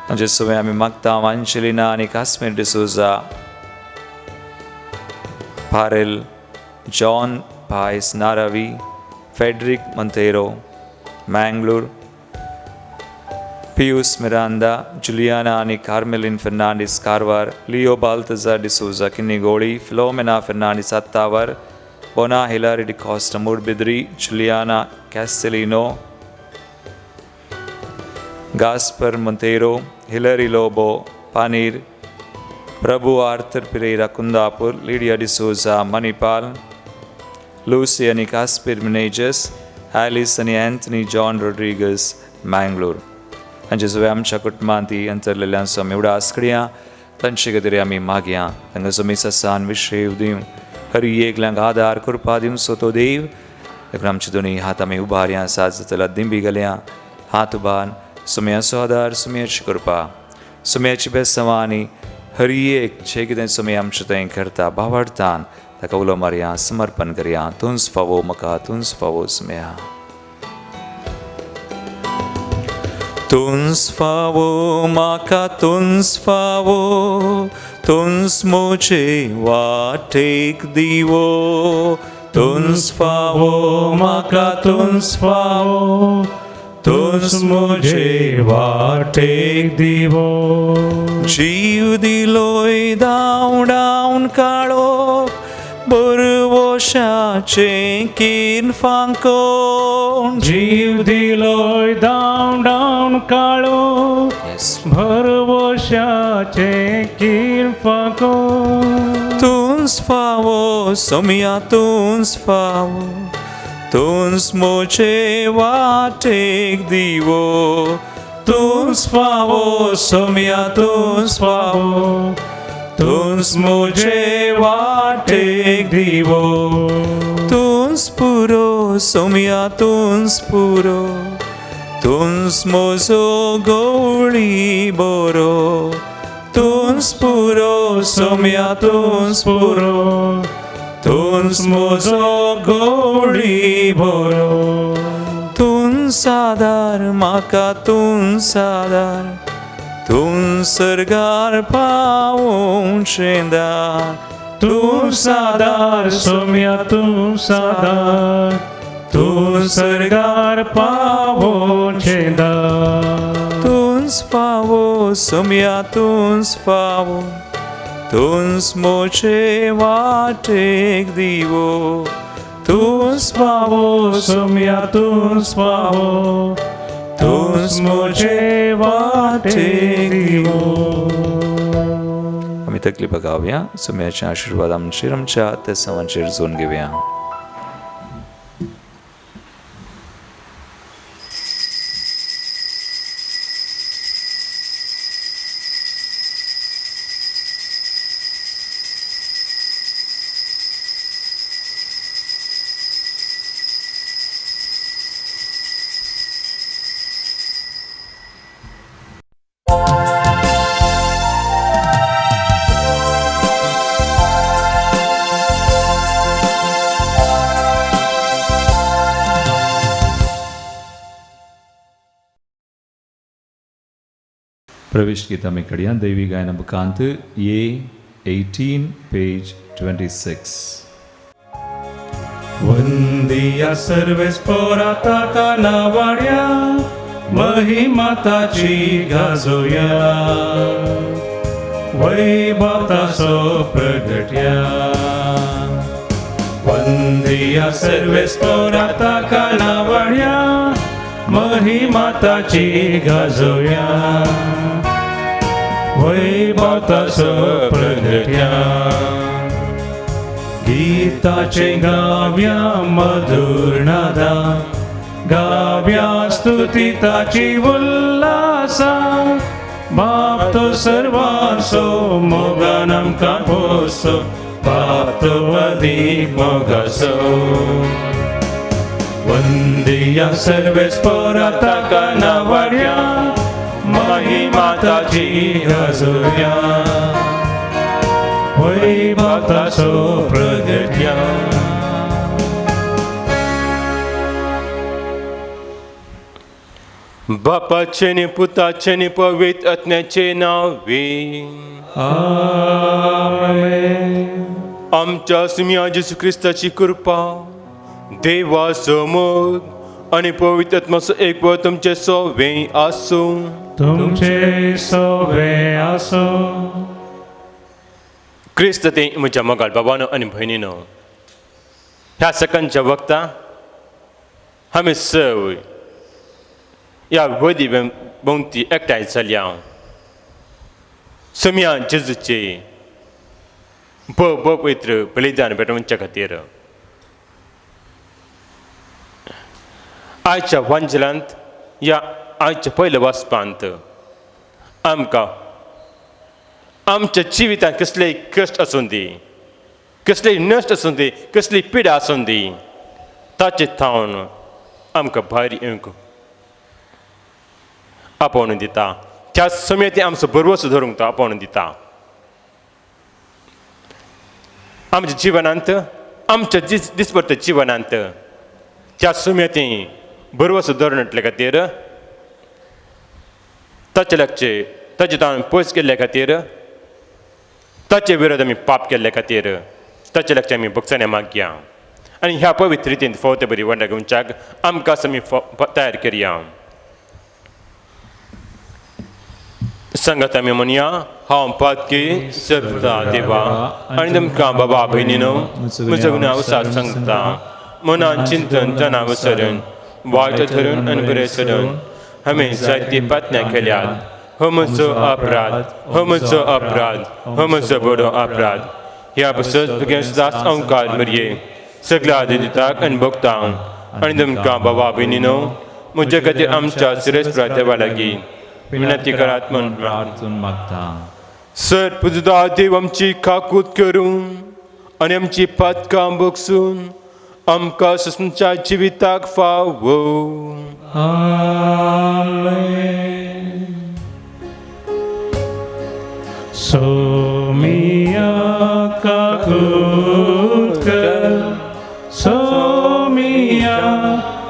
[SPEAKER 1] हांचे सगळें आमी मागता. वांशलिना आनी Kashmir D'Souza, Parel, John Paes Naravi, Frederick Monteiro Mangalore, Pius Miranda, Juliana आनी Carmelin Fernandes Karwar, Leo Baltazar D'Souza Kinnigoli, Philomena Fernandes Attavar, Bona Hillary D'Costa Moodbidri, Juliana Castelino, Gaspar Monteiro, Hillary Lobo Panir, Prabhu Arthur Pereira Kundapur, Lydia D'Souza Manipal, Lucy आनी कास्पीर मिनेजस, एलिस आनी अँथनी जॉन रोड्रिगस मँगलोर हांचे सगळे आमच्या कुटुंबांत ती अंतरलेल्यांचो आमी उडास करया. तांचे खातीर आमी मागया. तांकां सुमी ससान विशेव दिवं, हर एकल्यांक आदार करपा दिवचो तो देव. देखून आमचे दोनूय हात आमी उबारया, साथ जातल्या दिंबी घालया, हात उबार सुम्याचो आदार सुम्याची करपा, सुम्याची बेसवां आनी हर एक जे कितें सुमी आमचें थंय करता भावार्थान ताका उलो मारया, समर्पण करया. तूंच फावो म्हाका, तूंच फावो सुम्या, तूंच फावो म्हाका, तूंच फावो, तूंच म्हजे वाटेक दिवो, तूंच फावो म्हाका, तूंच फावो, तूंच म्हजे वाटेक दिवो. जीव दिलोय धांवडावन काळो बरवशाचें कीन फांकोन,
[SPEAKER 3] जीव दिलोय धांवडावन काळो भरवशाचें कीन फांकोन.
[SPEAKER 1] तूंच फावो सोम्या, तूंच फावो, तूंच म्हजे वाटेक दिवो, तूंच फावो सोम्या, तूंच फावो, तूंच म्हजे वाटेक दिवो. तूंच पुरो सोम्या, तूंच पुरो, तूंच म्हजो गवळी बरो, तूंच पुरो सोम्या, तूंच पुरो, तूंच म्हजो गवळी बरो. तूंच आदार म्हाका, तूंच आदार, तूंच सर्गार पावोवचें दार,
[SPEAKER 3] तूंच आदार सोम्या, तूंच आदार, तूंच सर्गार पावोवचें दार.
[SPEAKER 1] तूंच फावो सोम्या, तूंच फावो, तूंच म्हजे वाटेक दिवो, तूंच
[SPEAKER 3] फावो सोम्या, तूंच फावो, तूंच म्हजे वाटेक दिवो.
[SPEAKER 1] आमी तकली बगावया. सोम्याचे आशिर्वाद आमचेर आमच्या तेसांवांचेर जोन घेवया. प्रवेश गीत आमी कडया दैवी गायना बुकांत ए 18 पेज 26.
[SPEAKER 3] वंदिया सर्वेस्पोरा ताका नावाड्या महिमा ताची गाजोया वैभव ताचो प्रगट्या. वंदिया सर्वेस्पोरा ताका नावाड्या महिमा ताची गाजोया वैभव ताचो प्रगट्या. गीताचे गाव्या मधुर नादा गाव्या स्तुती ताची उल्हासा. बाप तो सर्वांसो मोगान आमकां पोसो बाप तो अदीक मोगासो. वंदिया सर्वेस्पोरा ताका नावाड्या महिमा ताची गाजोया वैभव ताचो प्रगट्या.
[SPEAKER 4] बापाचे नी पुताचे नी पवित्र आत्म्याचे नावे.
[SPEAKER 3] आमेन.
[SPEAKER 4] आमच्या सुम्या जेजू क्रिस्ताची कृपा, देवाचो मोग आनी पवित्र आत्माचो एकवट तुमचे सोवे आसूं.
[SPEAKER 3] तुमचे सोवे आसूं.
[SPEAKER 4] क्रिस्त ते म्हज्या मोगाळ बाबानो आनी भयणीनो, ह्या सकाळच्या वक्ता आमी सव ह्या वदी भोंवती एकठांय जाल्या सुम्या जेजूचे भोव पवित्र बलिदान भेटोवच्या खातीर. आयच्या वांजलांत ह्या आयच्या पयल्या वाचपांत आमकां आमच्या जिवितांत कसलेय कश्ट आसूं दी, कसलेय नश्ट आसूं दी, कसली पिडा आसूं दी, ताचे थावन आमकां भायर येवंक आपोवन दिता. त्या समेत आमचो भरवसो धरूंक तो आपोवन दिता. आमच्या जिवनांत, आमच्या दिसभरच्या जिवनांत त्या सुमेती भरवसो धरून म्हटल्या खातीर, ताचे लागचे ताचे ताण पयस केल्ल्या खातीर, ताचे विरोध आमी पाप केल्ल्या खातीर ताचे लागचे आमी भोगसण्या मागया आनी ह्या पवित्र रितीन फावते बरी वांटा घेवच्याक आमकां आमी तयार करया. सांगात आमी म्हणया, हांव पातकी सरता देवा आनी तुमकां बाबा भयणीनो म्हजो गुन्यांव उसार सांगता. मनान चिंतन तना वसरून वायट धरून आनी बरें सरून हांवें जायती पातन्या केल्यात. हो म्हजो अपराध, हो म्हजो अपराध, हो म्हजो बरो अपराध. ह्या पसत भुरग्यां दास अंकार मरये सगळ्या दिताक आनी भोगता आनी तुमकां बाबा भयणीनो म्हज्या खातीर आमच्या सुरेश देवा लागीं विनंती करात म्हूण
[SPEAKER 1] प्रार्थून मागता.
[SPEAKER 4] सर पुजदा देव आमची काकूत करून आनी आमची पातकां बगसून आमकां ससनच्या जिविताक फावो.
[SPEAKER 3] आमेन. सोमिया काकूत कर, सोमिया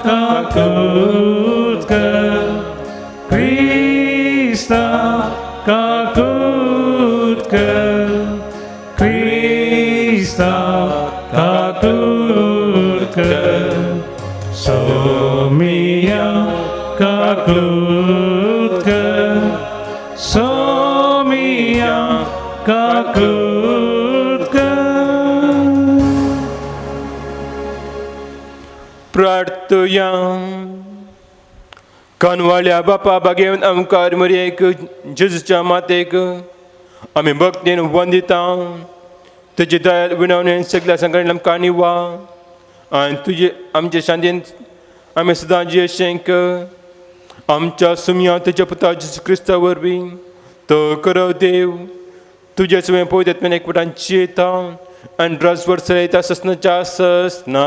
[SPEAKER 3] काकूत कर, क्रिस्ता काकूत कर, क्रिस्ता काकूत कर, सोमिया काकूत कर, सोमिया काकूत कर.
[SPEAKER 4] प्रार्थया. कानवाल्या बापा बागेवन आमकार मरयेक जेजूच्या मातेक आमी भक्तीन वंदिता. तुजी दयाल विनवणेन सगळ्या संकटान आमकां निवा आनी तुजे आमचे शांतीन आमी सदां जियेशेंक आमच्या सुमया तुज्या पुता जेजू क्रिस्ता वरवीं तो करो देव तुजे सुवें पवित्र एकवटान जियेता आनी ड्रस चलयता ससनाच्या ससना.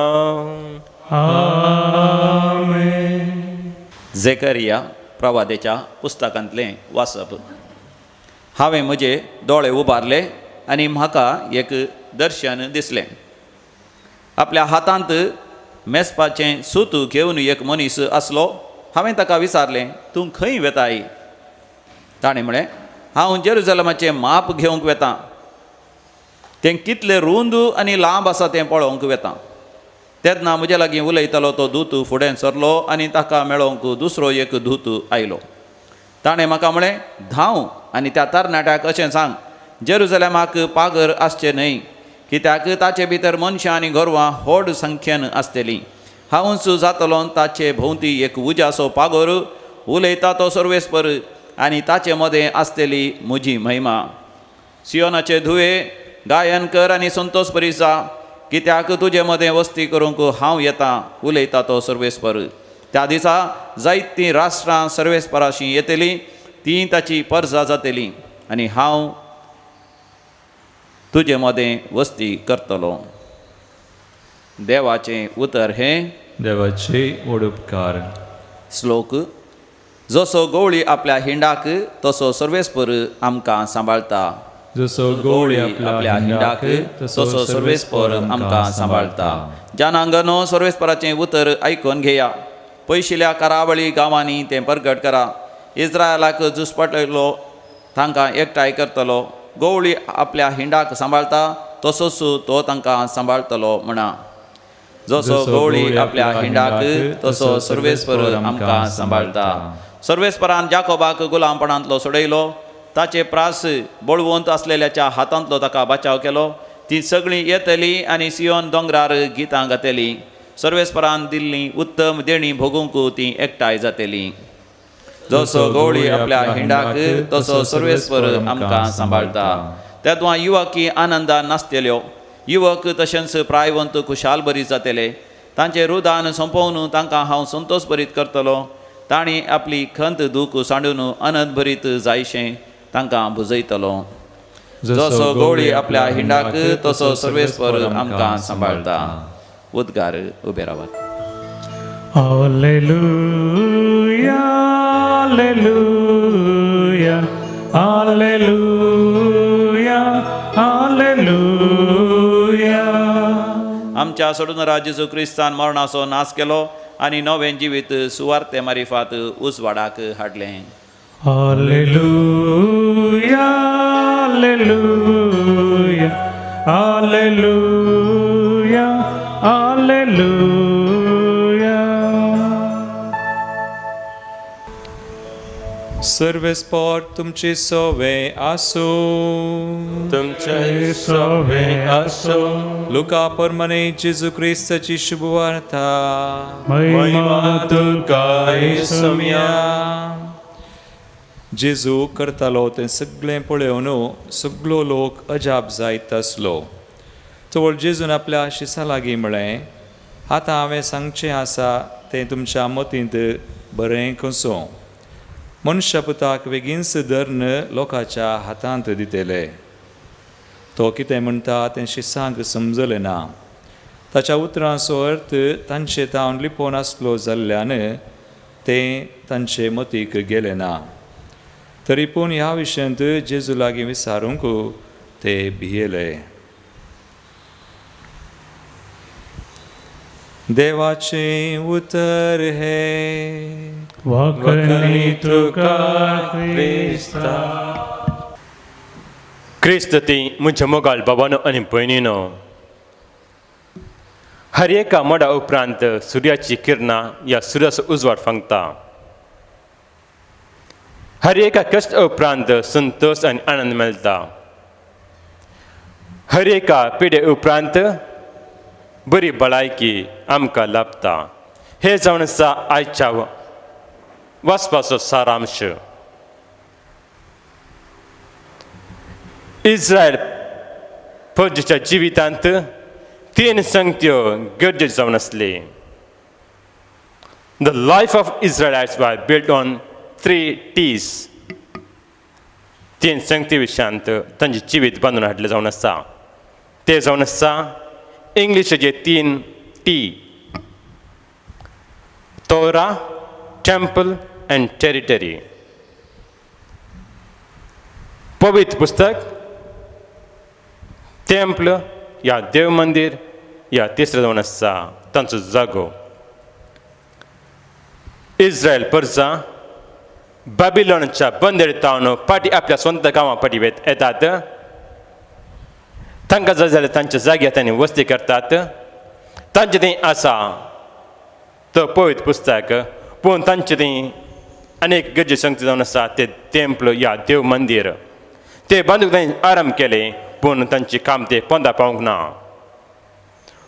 [SPEAKER 3] आमेन.
[SPEAKER 2] जेकरिया प्रवादेच्या पुस्तकांतलें वाचप. हांवें म्हजे दोळे उबारले आनी म्हाका एक दर्शन दिसलें. आपल्या हातांत मेजपाचें सूत घेवन एक मनीस आसलो. हांवें ताका विचारलें, तूं खंय वेताय? ताणें म्हळें, हांव जेरुजलमाचें माप घेवंक वेतां, तें कितलें रूंद आनी लांब आसा तें पळोवंक वेतां. तेन्ना म्हजे लागीं उलयतालो तो दूत फुडें सरलो आनी ताका मेळोवंक दुसरो एक दूत आयलो. ताणें म्हाका म्हळें, धांव आनी त्या तरणाट्याक अशें सांग, जेरुजलेमाक पागर आसचें न्हय, कित्याक ताचे भितर मनशां आनी गोरवां व्हड संख्येन आसतलीं. हांवूच जातलो ताचे भोंवती एक उज्याचो पागोर, उलयता तो सर्वेस्पर, आनी ताचे मदें आसतली म्हजी महिमा. सियोनाचे धुवे, गायन कर आनी संतोष बरी जा, कित्याक तुजे मदें वस्ती करूंक हांव येतां, उलयता तो सर्वेस्पर. त्या दिसा जायतीं राष्ट्रां सर्वेस्पराशी येतलीं, तीं ताची परजा जातली आनी हांव तुजे मदें वस्ती करतलो. देवाचें उतर हें
[SPEAKER 1] देवाचे व्हड उपकार.
[SPEAKER 2] श्लोक. जसो गवळी आपल्या हिंडाक तसो सर्वेस्पर आमकां सांबाळटा.
[SPEAKER 1] जसो गवळी आपल्या हिंडाक तसो सर्वेस्पर आमकां सांबाळटा.
[SPEAKER 2] जनांगनो, सर्वेस्पराचें उतर आयकून घेया. पयशिल्या करावळी गांवांनी तें परगट करा. इस्रायलाक जुसपटलो तांकां एकठांय करतलो. गवळी आपल्या हिंडाक सांबाळटा तसोच तो तांकां सांबाळटलो म्हणा. जसो गवळी आपल्या हिंडाक तसो सर्वेस्पर आमकां सांबाळटा. सर्वेस्परान जाकोबाक गुलामपणांतलो सोडयलो, ताचे प्रास बळवंत आसलेल्याच्या हातांतलो ताका बचाव केलो. ती सगळीं येतली आनी सियोन दोंगरार गितां गातली. सर्वेस्परान दिल्ली उत्तम देणी भोगूंक ती एकठांय जातली. जसो गवळी आपल्या हिंडाक तसो सर्वेस्पर आमकां सांबाळटा. तेदवा युवकी आनंदान नासतल्यो, युवक तशेंच प्रायवंत खुशाल बरी जातले. तांचें रुदान सोंपोवन तांकां हांव संतोष भरीत करतलो. तांणी आपली खंत दूख सांडून आनंद भरीत जायशें तांकां भुजयतलो. जसो गवळी आपल्या हिंडाक तसो सर्वेस्पर आमकां सांबाळटा. उद्गार उबे रावात.
[SPEAKER 3] Alleluia, alleluia, alleluia, alleluia.
[SPEAKER 2] आमच्या सोडून जेजू क्रिस्तान मरणाचो नाश केलो आनी नवें जिवीत सुवार्ते मारिफात उजवाडाक हाडलें.
[SPEAKER 3] Alleluia, alleluia, alleluia, alleluia.
[SPEAKER 1] सर्वेस्पर तुमचे सोवे आसूं.
[SPEAKER 4] तुमचे सोवे आसूं.
[SPEAKER 1] लुका परमने जेजू क्रिस्ताची शुभवार्ता.
[SPEAKER 3] महिमा तुका
[SPEAKER 1] येसुम्या. जेजू करतालो तें सगळें पळोवन सगळो लोक अजाप जायत आसलो. तवळ जेजून आपल्या शिसा लागीं म्हळें, आतां हांवें सांगचें आसा तें तुमच्या मतींत बरें कसो. मनशापुताक बेगीनच धरून लोकांच्या हातांत दितले. तो कितें म्हणटा तें शिसांक समजलें ना. ताच्या उतरांचो अर्थ तांचे तावन लिपोवन आसलो जाल्ल्यान तें तांचे मतीक गेलें ना. तरी पूण ह्या विशयांत जेजू लागीं विचारूंक ते भियेले. देवाचें उतर हें
[SPEAKER 3] वखणी तुका क्रिस्ता.
[SPEAKER 4] क्रिस्त ती म्हज्या मोगाळ बाबानो आनी भयणीनो, हर एका मोडा उपरांत सुर्याची किरणां ह्या सुर्याचो उजवाड फांकता. हर एका कश्ट उपरांत संतोष आनी आनंद मेळटा. हर एका पिडे उपरांत बरी भलायकी आमकां लाभता. हें जावन आसा आयच्या वाचपाचो सारांश. इस्रायल फौजेच्या जिवितांत तीन संगत्यो गरजेच्यो जावन आसली. The life of Israelites was built on 3 T's. तीन संगती विशयांत तांचें जिवीत बांदून हाडलें जावन आसा. तें जावन आसा इंग्लिशीचे 3 T, Torah, temple and territory. पवित्र पुस्तक, टेम्पल या देव मंदिर या तिसरें जावन आसा तांचो जागो. इस्रायल परजा बाबिलोनच्या बंदर तावन फाटी आपल्या स्वंत गांवां फाटी येतात. तांकां जाय जाल्यार तांच्या जाग्यार तांणी वस्ती करतात. तांचे थंय आसा तो पवित्र पुस्तक, पूण तांचे थंय अनेक गरजे संगती जावन आसा ते तेंपल या देव मंदीर ते बांदूंक तांणी आराम केले, पूण तांचें काम ते पोंदा पावूंक ना.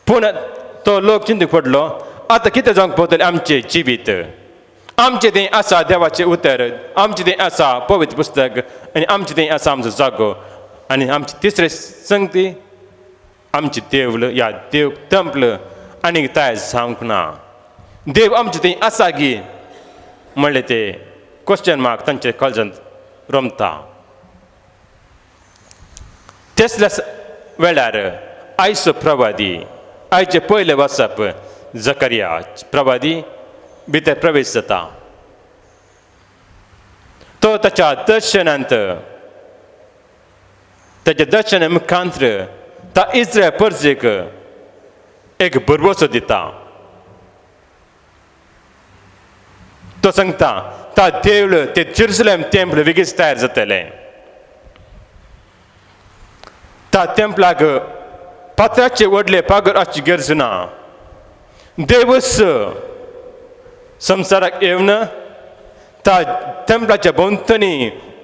[SPEAKER 4] पूण तो लोक चिंतूंक पडलो, आतां कितें जावंक पावतलें आमचें जिवीत? आमचें थंय आसा देवाचें उतर, आमचें थंय आसा पवित्र पुस्तक, आनी आमचें थंय आसा आमचो जागो, आनी आमची तिसरी संगती आमचें देवल या देव तेंपल आनी तयार जावंक ना. देव आमचें थंय आसा गी म्हणलें ते क्वेश्चन मार्क तांचे काळजांत रोमता. तेसल्या वेळार आयचो प्रवादी, आयचें पयलें वाचप जकरिया प्रवादी भितर प्रवेश जाता. तो ताच्या दर्शनांत, ताच्या दर्शना मुखांत्र ता इस्रायल परजेक एक भरवसो दिता. तो सांगता ता देवळ ते जेरुसलेम तेंपल वेगीच तयार जातलें. ता तेंपलाक पात्राचे व्हडले पागर आसची गरज ना. देवच संवसाराक येवन ता तेंपलाच्या भोंवतणी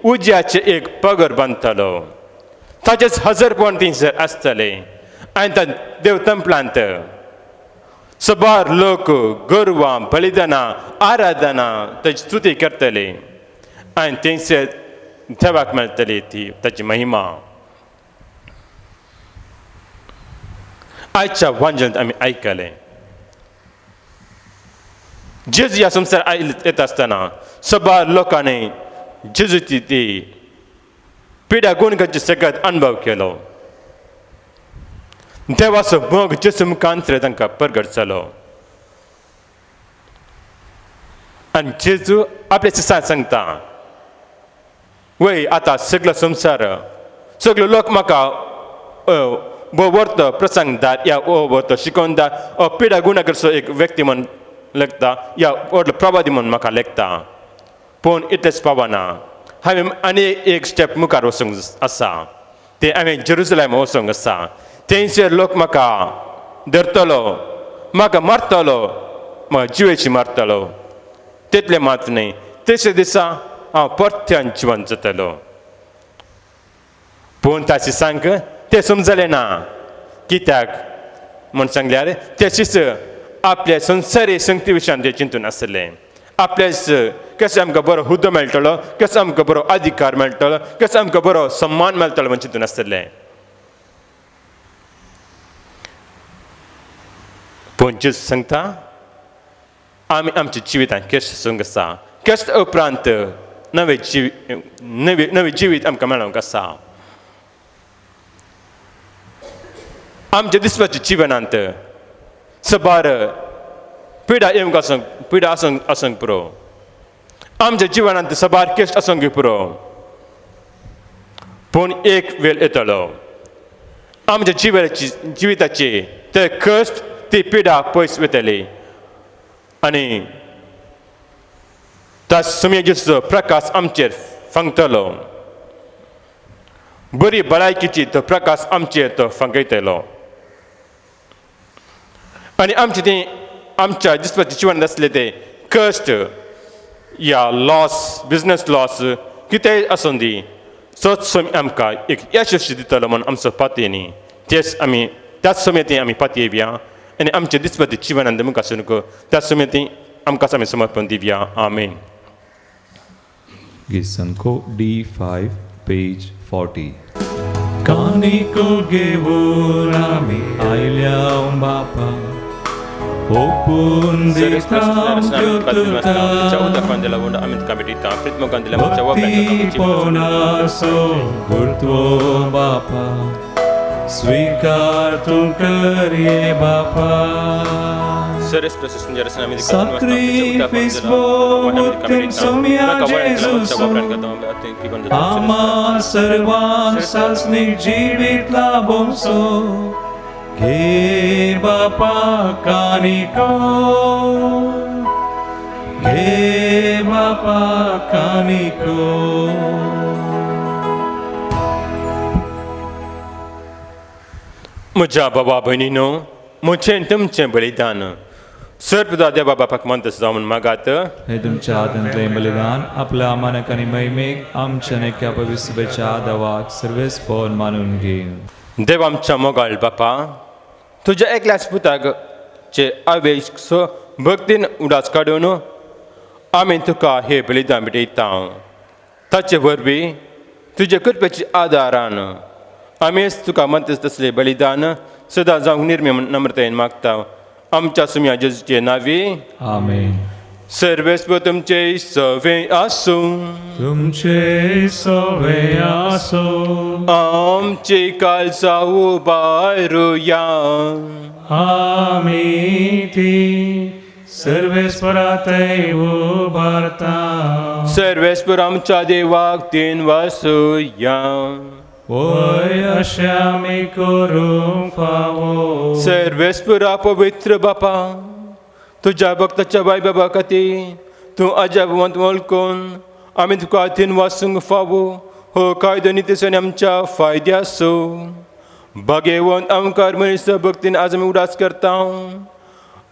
[SPEAKER 4] उज्याचें एक पगर बांदतालो. ताचेच हजरपण थंयसर आसतलें आनी त्या देव तेंपलांत सबार लोक गोरवां बलिदानां आराधना ताची स्तुती करतले आनी थंयसर देवाक मेळटली ती ताची महिमा. आयच्या वांजनांत आमी आयकलें, जेजू ह्या संवसार येता आसतना सबार लोकांनी जेजूची ती पिड्या गुणगाची सगळ्यात अणभव केलो. देवाचो मोग जेजू मुखांतर तांकां परगट जालो आनी जेजू आपल्या शिसांत सांगता, वय आतां सगलो संवसार सगलो लोक म्हाका व्हरतो प्रसंगदार या ओ व्हरतो शिकोवदार ओ पिडा गुणाकरचो एक व्यक्ती म्हूण लेखता या व्हडलो प्रवादी म्हूण म्हाका लेखता, पूण इतलेंच पावना. हांवें आनी एक स्टेप मुखार वचूंक आसा, तें हांवें जेरुसलेम वचूंक आसा. थंयसर लोक म्हाका धरतलो, म्हाका मारतलो, म्हाका जिवेशी मारतलो. तितलें मात न्हय, तिसऱ्या दिसा हांव परत्यान जिवन जातलो. पूण ताचे सांग तें समजलें ना. कित्याक म्हूण सांगल्यार ते शिस आपल्या संवसारी संगती विशयान ते चिंतून आसलें. आपल्याच कसो आमकां बरो हुद्दो मेळटलो, कसो आमकां बरो अधिकार मेळटलो, कसो आमकां बरो सम्मान मेळटलो म्हूण चिंतून आसलें. पूण जेजू सांगता आमी आमच्या जिवितांत कश्ट सोसूंक आसा, कश्ट उपरांत नवें नवें जिवीत आमकां मेळोंक आसा. आमच्या दिसपाच्या जिवनांत सबार पिडा येवंक आसूंक, पिडा आसूंक आसूंक पुरो. आमच्या जिवनांत सबार कश्ट आसूंक पुरो, पूण एक वेळ येतलो आमच्या जिवनाची जिविताची ते कश्ट ती पिडा पयस वतली आनी त्या सुमेजीचो प्रकाश आमचेर फांकतलो. बरी भलायकीची तो प्रकाश आमचेर तो फांकयतलो आनी आमचे ती आमच्या दिसपाच्या जिवनांत आसले ते कश्ट या लॉस, बिजनस लॉस कितेंय आसूं दी, तोच स्वामी आमकां एक यशस्वी दितलो म्हूण आमचो पातयेनी तेच आमी त्याच समेती आमी पातयेवया आनी आमच्या दिसपती जिवनांत मुखार सरूंक त्याच समेती आमकां आमी समर्पण दिवया. आमेन.
[SPEAKER 1] Gisanko D5, page 40.
[SPEAKER 3] कानिको घेवन आमी आयल्या बापा, ओपून दिता भक्तीपणाचो गुरुत्व बापा, स्वीकार तूं करये बापा. Sacrifice botem somia Jesus, ama सर्वांक सासणीक जिवीत लाभोंसो, घे बापा कानिको, घे बापा कानिको.
[SPEAKER 4] म्हज्या बाबा भयणीनो, म्हजें तुमचें बलिदान सर्वदा देवा बापाक मंत जावन मागात.
[SPEAKER 3] हे तुमच्या हातांतलें बलिदान आपल्या मानक आनी महिमेक आमच्या नेक्या पवित्रच्या दवाक सर्वेस्पोन मानून घेवन.
[SPEAKER 4] देव आमच्या मोगाळ बापा, तुज्या एकल्याच पुताक चे आवेश भक्तीन उडास काडून आमी तुका हे बलिदान भेटयता. ताचे वरवीं तुजे कृपेच्या आदारान आमीच तुका मंत तसलें बलिदान सदां जावंक निर्मी नम्रतायेन मागता. आमच्या सुम्या जेजूचे नावी
[SPEAKER 3] आमेन.
[SPEAKER 4] सर्वेस्पर तुमचे सवे आसूं.
[SPEAKER 3] तुमचे सवे आसूं.
[SPEAKER 4] आमचे काळजां उबारुया.
[SPEAKER 3] आमी ती सर्वेस्परा थंय उबारता.
[SPEAKER 4] सर्वेस्पर आमच्या देवाक तीन वासुया.
[SPEAKER 3] वय अशें आमी करूंक फावो.
[SPEAKER 4] सर्वेस्परा पवित्र बापा, तुज्या भक्ताच्या बाय बाबा खातीर तूं अजापवंत वळखून आमी तुका तीन वासूंक फावो हो कायदो नितीसो आमच्या फायद्याचो. भागेवंत आमकार मनीस भक्तीन आज आमी उडास करता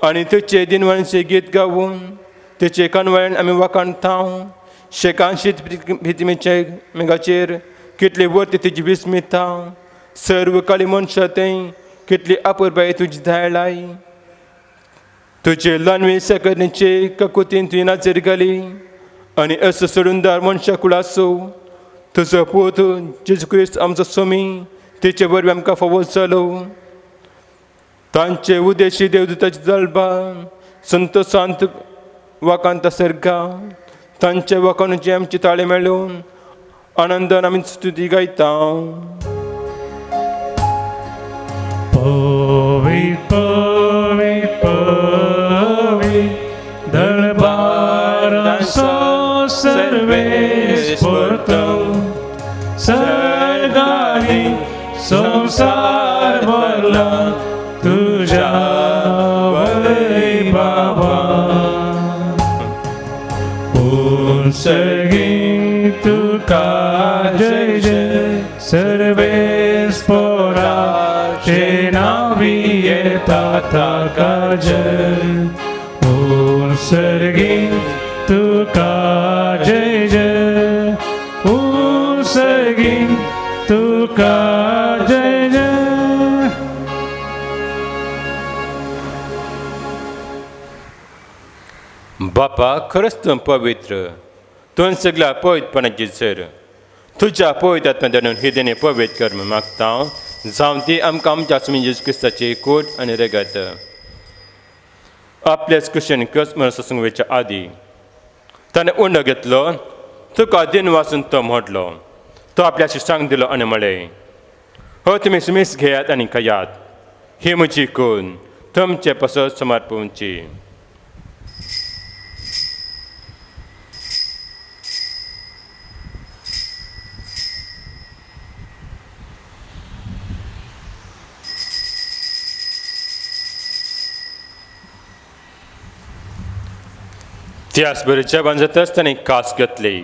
[SPEAKER 4] आनी तुजे दिनवाणीचें गीत गावून तुजे कानवळ्यान आमी वाखाणता. शेकांशीत भितमेच्या मेघाचेर कितली वर्ती तुजी विस्मिता, सर्व काळी मनशां थंय कितली अपुरबाय तुजी धायलाय. तुजे ल्हानवी सकरणीचे ककुतीन तुवें नजर घाली आनी असो सोडूनदार मनशां कुळासो तुजो पूत जेजू क्रिस्त आमचो स्वामी तेचे वरवीं आमकां फावो जालो. तांचे उद्देशी देवदूताची दलबा संतोशांत वाखाणता सर्गा तांचे वाखाणूचे आमची ताळे मेळून आनंदान आमी स्तुती गायता.
[SPEAKER 3] पवित्र पवित्र पवित्र दरबाराचो सर्वेस्पर सर्गांनी संवसार भरला तुज्या वैभवान. पूण सर्गी तुका जय जय सर्वेस्पराचे नांवी येता ताका जय. पूण सर्गी तुका जय जय, पूण सर्गी तुका जय जय.
[SPEAKER 4] बापा, खरंच तूं पवित्र, तूं सगळ्या पवित्रपणाची सर. तुज्या पवित्र आत्म्यान ही देणे पवित्र कर म्हूण मागता. जावं ती आमकां आमच्या स्वामी जेजू क्रिस्ताची कोट आनी रगत. आपल्याच कुशीन कस म्हण सोसूंक वयच्या आदीं ताणें उंडो घेतलो, तुका दिन वाचून तो म्हटलो. तो आपल्या शिश्यांक दिलो आनी म्हळें, हो तुमी सुमीस घेयात आनी खायात, ही म्हजी कोण तुमचे पासत समर्पणची. त्याच बरें जेवण जाताच ताणें कास घेतली,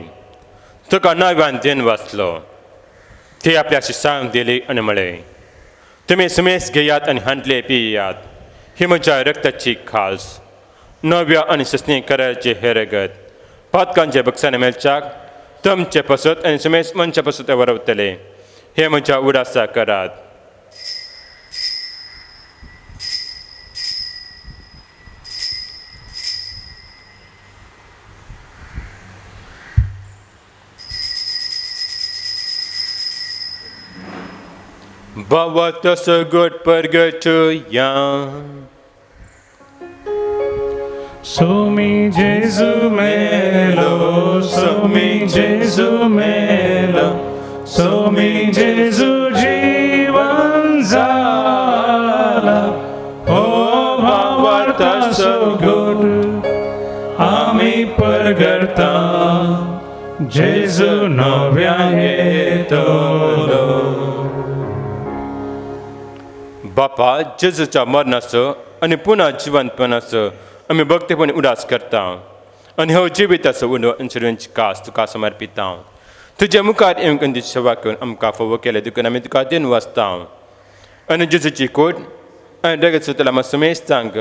[SPEAKER 4] तुका नव्यान then वाचलो. ती आपल्या शिश्यांक दिली आनी म्हळें, तुमी सुमेस घेयात आनी हांतले पियात, ही म्हज्या रक्ताची खास नव्या आनी ससनी करायचे हे रगत पातकांचे बक्षाने मेळच्याक तुमचे पासत आनी सुमेस मनच्या पासत वरवतले. हे म्हज्या उडासा करात. बाबा सगट परगटया.
[SPEAKER 3] Somi Jesu melo, Somi Jesu melo, Somi Jesu जीवन झाला. हो भावार्थ सगट आम्ही परगटता जेजू नव्या येतलो.
[SPEAKER 4] बापा, जेजूच्या मरणाचो आनी पुन्हा जिवंतपणाचो आमी भक्तीपणी उदास करता आनी हो जिविताचो उंडो आनी कास तुका समर्पिता. तुज्या मुखार येवंक सेवा करून आमकां फावो केलें देखून आमी तुका दिन वाचता. आनी जेजूची कोट आनी रगत सुतला आमकां समेस्तांक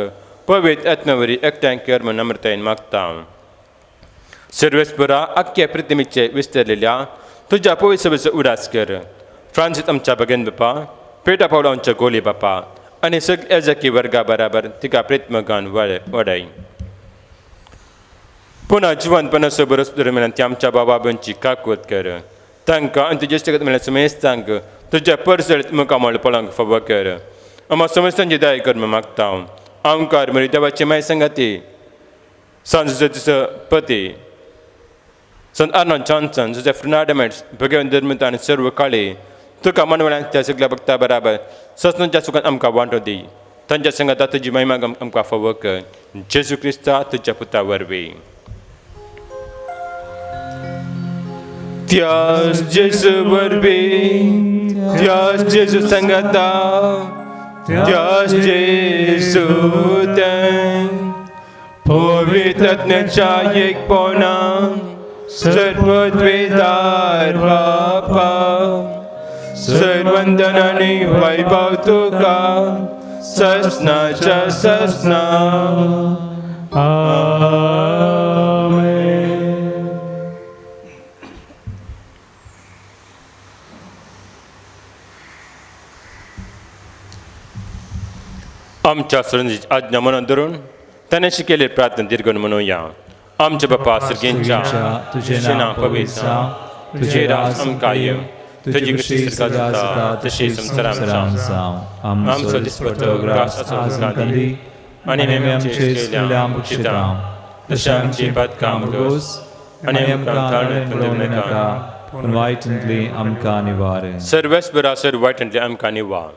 [SPEAKER 4] पवित्र आत्म्या वरी एकठांय कर म्हूण नम्रतायेन मागता. सर्वेस्परा आख्ख्या प्रतिमेचे विस्तारलेल्या तुज्या पवित्र सभेचो उडास कर. फ्रांसीस आमच्या भगेन बापा, पेटा पावलो आमच्या गोली बापा आनी सगळ्या एजाकी वर्गा बराबर तिका प्रेतमगान वाडाय. पुन्हा जिवंतपणाचो बरोस दरम्यान ती आमच्या बाबा भयणची काकूत कर. तांकां आनी तुज्या इश्टागत मेळ्ळ्या समेस्तांक तुज्या परसळीत मुखामळ पळोवंक फावो कर. आमकां समेस्तांची दया कर म्हूण मागता. आमकार मरी देवाची माय संगाती सांजो पती संत आर्नोल्ड जॉन्सन, जोसेफ फर्नांडमेट्स, भगवंत धर्मता आनी सर्व काळी तुका मनवळ्यान त्या सगळ्या भक्ता बराबर ससनाच्या सुखान आमकां वांटो दी. तांच्या संगाता तुजी महिमा आमकां फावो कर. जेजू क्रिस्ता तुज्या पुता वरवीं. त्यास जेजू वरवीं, त्यास जेजू संगाता, त्यास जेजू पवित्र आत्म्याच्या एकपणान सर्वद्वेदार बापा सर्वंदन आनी वैभव तुका ससनाच्या ससना.
[SPEAKER 3] आमेन.
[SPEAKER 4] आमच्या सृंजीची आज्ञा म्हणून धरून ताणें शिकयल्ली प्रार्थना दीर्घ म्हणुया. आमच्या बापा सर्गेंच्या,
[SPEAKER 3] तुझें नांव पवित्र जावं, तुजें राज आमकां येवं, तुजी खुशी स्वर्गांत जाता तशी संवसारांत जावं. आमचो दिसपट्टो ग्रास आज आमकां दी आनी आमी आमचे चुकल्या बक्षिता तशें आमची पातकां भोगोस आनी आमकां ताळ्यांत पडोवं नाका, पूण वायटांतली आमकां निवार.
[SPEAKER 4] सर्वेस्परा सर वायटांतली आमकां निवार.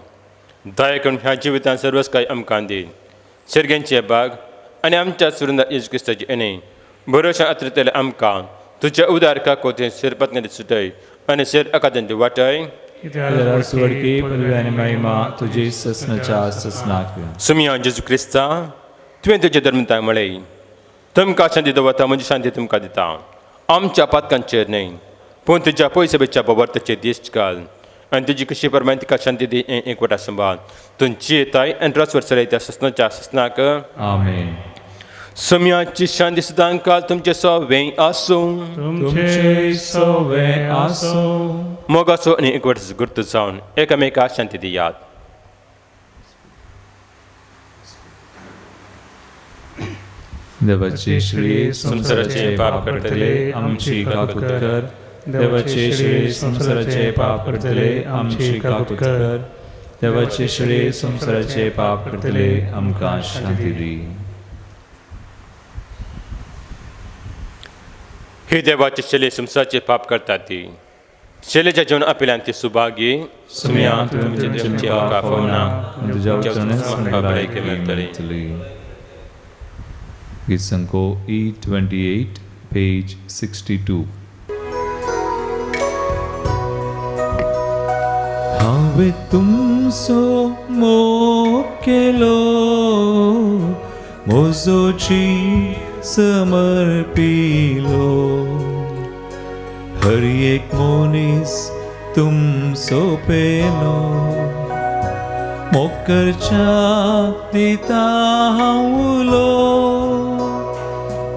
[SPEAKER 4] दया करून ह्या जिवितांत सर्वच काय आमकां दी. सर्गेंचे बाग आनी आमच्या सुरुंदा येशू क्रिस्ताची एने भरोशा आत्रतले आमकां तुज्या उदार काकोते शिरपत्नेली सुटय आनी शेर अकादेंत वाटय.
[SPEAKER 3] महिमा तुजी ससनाच्या ससनाक.
[SPEAKER 4] सुमिया जेजू क्रिस्ता, तुवें तुज्या धर्मताय म्हळें, तुमकां शांती दवरता म्हजी शांती तुमकां दिता. आमच्या पातकांचेर न्हय पूण तुज्या पयसभेच्या बवर्ताचेर दिश्ट घाल आनी तुजी कशी प्रमाण तिका शांती दी एकवटा सांबाळ. तुमची येताय आनी रसवर चलयता ससनाच्या ससनाक.
[SPEAKER 3] आमेन.
[SPEAKER 4] सुम्याची शांती सदां काल तुमचे सवें आसूं.
[SPEAKER 3] तुमचे सवें आसूं.
[SPEAKER 4] मोगाचो आनी एकवटाचो गुर्त जावन एकामेका शांती दियात.
[SPEAKER 3] देवाचे श्री संसाराचे पाप करतले आमची काकूत कर. देवाचे श्री संसाराचे पाप करतले आमची काकूत कर. देवाचे श्री संसाराचे पाप करतले आमकां शांती दी.
[SPEAKER 4] ही देवाचे शेले संसाराचे पाप करतात ती शेलेच्या जीवन आपिल्यान ती सुभागी. सुम्या तुमचे आमकां फावना, तुमच्या भलायकी मेळटली.
[SPEAKER 3] गीत संको E28 page 62. हांवें तुमचो मोग केलो, म्हजो जीव समर्पिलो, हर एक मनीस तुमचो पेलो, मोग करच्याक दिता हांव उलो.